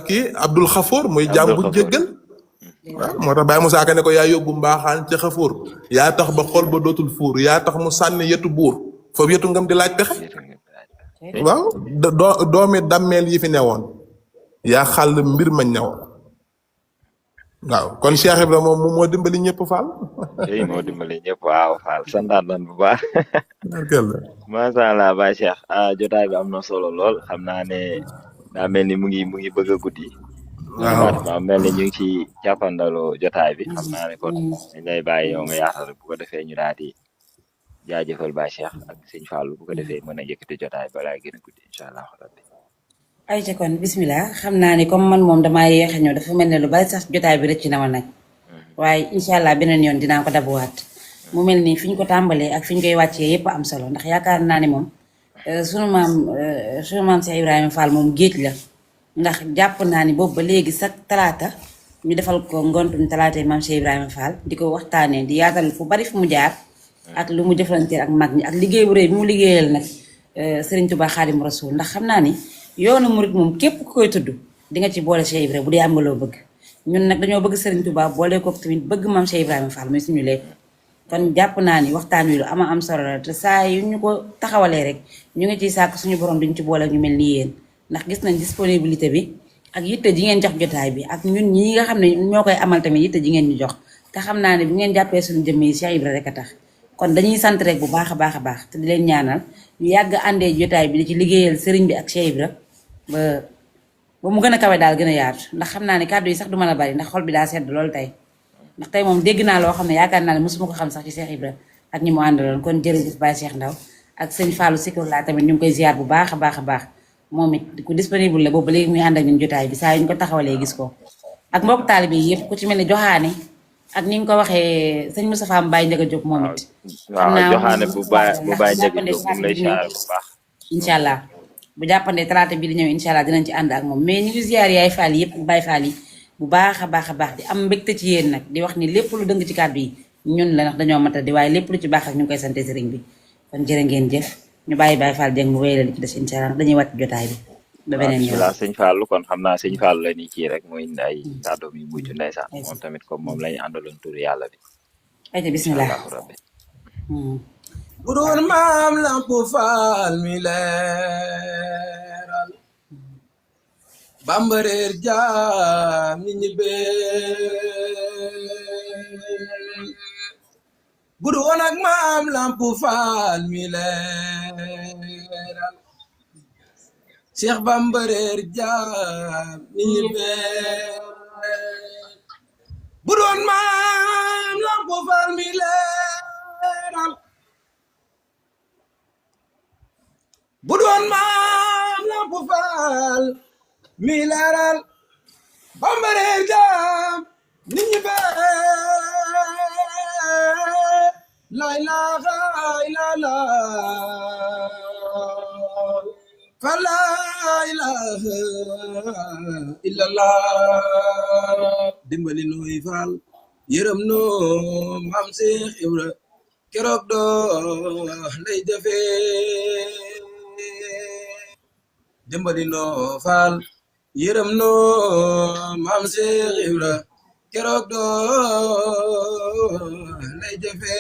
kii Abdul Xafoor muy jaam bu jéggal waaw moo tax Baye Moussa Ka ne ko yaa yóbbu mbaaxaan ca Xafoor yaa tax ba xol ba dootul fuur yaa tax mu sànni yetu buur foofu yetu ngam di laaj pexe waaw doomi dammeel yi fi newoon yaa xàll mbir mañ newoon waaw kon Cheikh Ibra moom moo dimbali ñëpp Fall. moo dimbali ñëpp waaw Fall santaan nan bu baax. macha allah Baye Cheikh jotaay bi am na solo lool xam naa ne daa mel ni mu ngi bëgg a guddi. waaw mel ni ñu ngi ci jàppandaloo jotaay bi xam naa ne kon dañ lay bàyyi yow nga yaatal bu ko defee ñu daal di jaajëfal Baye Cheikh ak sëñ Fallou bu ko defee mën a yëkkati jotaay balaa gën a guddi incha allah rabbi. ay ca kon bismillah xam naa ni comme man moom damaa yéex a ñëw dafa mel ne lu bari sax jotaay bi rëcc na ma nag waaye incha allah beneen yoon dinaa ko dabuwaat mu mel ni fi ñu ko tàmbalee ak fi ñu koy wàccee yépp am solo ndax yaakaar naa ni moom sunu maam Cheikh Ibrahima Fall moom géej la ndax jàpp naa ni boobu ba léegi sax talaata ñu defal ko ngontum talaata maam Cheikh Ibrahima Fall di ko waxtaanee di yaatal fu bari fu mu jaar ak lu mu jëflanteel ak mag ñi ak liggéey bu rëy bi mu liggéeyal nag Serigne Touba Xaadim Rasul ndax xam naa ni yoonu murit moom képp ku koy tudd di nga ci boole Cheikh Ibrahima bu dee am nga loo bëgg ñun nag dañoo bëgg Serigne Touba boole ko tamit bëgg maam Cheikh Ibrahima Fall mooy suñu lépp kon jàpp naa ni waxtaan wi lu ama am solo la te saa yu ñu ko taxawalee rek ñu ngi ciy sàkk suñu borom duñ ci boole ñu mel ni yéen ndax gis nañ disponibilité bi ak yitte ji ngeen jox jotaay bi ak ñun ñi nga xam ne ñoo koy amal tamit yitte ji ngeen ñu jox te xam naa ne bu ngeen jàppee suñu jëmm yi Cheikh Ibra rek a tax kon dañuy sant rek bu baax a baax a baax te di leen ñaanal ñu yàgg àndee jotaay bi di ci liggéeyal sëriñ bi ak Cheikh Ibra ba mu gën a kawe daal gën a yaatu ndax xam naa ne kàddu yi sax du mën a bari ndax xol bi daa sedd loolu tey ndax tey moom dégg naa loo xam ne yaakaar naa ne mosuma ko xam sax ci Cheikh Ibra ak ñi mu àndaloon kon jërëjëf Baye Cheikh Ndaw ak sëñ Fallou Sikor laa tamit ñu ngi koy ziar bu baax a baax a baax moom it ku disponible la boobu ba léegi muy ànd ak ñun jotaay bi saa yu ñu ko taxawalee gis ko ak mbokk taalibe yi yëpp ku ci mel ne joxaane ak ni nga ko waxee sëñ Moustapha Mbaye Ndiaga Diop moom it. waaw joxaane bu Baye Ndiaga Diop mu lay ziar bu baax. incha allah bu jàppandee talaata bi di ñëw incha allah dinañ ci ànd ak moom mais ñu ngi ziar yaay Fall yëpp Baye Fall yi bu baax a baax di am mbégte ci yéen nag di wax ni lépp lu dëng ci kàddu yi ñun la ndax dañoo mata di waaye lépp lu ci baax ak ñu ngi koy sante sëriñ bi kon jërë ngeen jëf ñu bàyyi Baye Fall Dieng mu wéyale li ci des incha allah dañuy wàcc jotaay bi ba beneen yoon waaw sëñ Fallou kon xam naa sëñ Fallou la ni kii rek mooy indi ay kàddoom yu mujj ndeysaan moom tamit comme moom lañu àndaloon tur yàlla bi ayca bismillah rabbi bu doon maam Lamp Fall mi leeral Bamba réer jaam ñi bu doon ak maam Lamp Fall mi leeral Cheikh Bamba réer jaam ñi bu doon maam Lamp Fall mi leeral bu doon maam Lamp Fall mi leeral Bamba réer jaam nit ñi la ilaha illallah fa la ilaha illallah dimbali nuy Fall yërëm noo maam Cheikh Ibra keroog doo lay jafe dimbali noo Fall yërëm noo maam Cheikh Ibra keroog doo lay jafe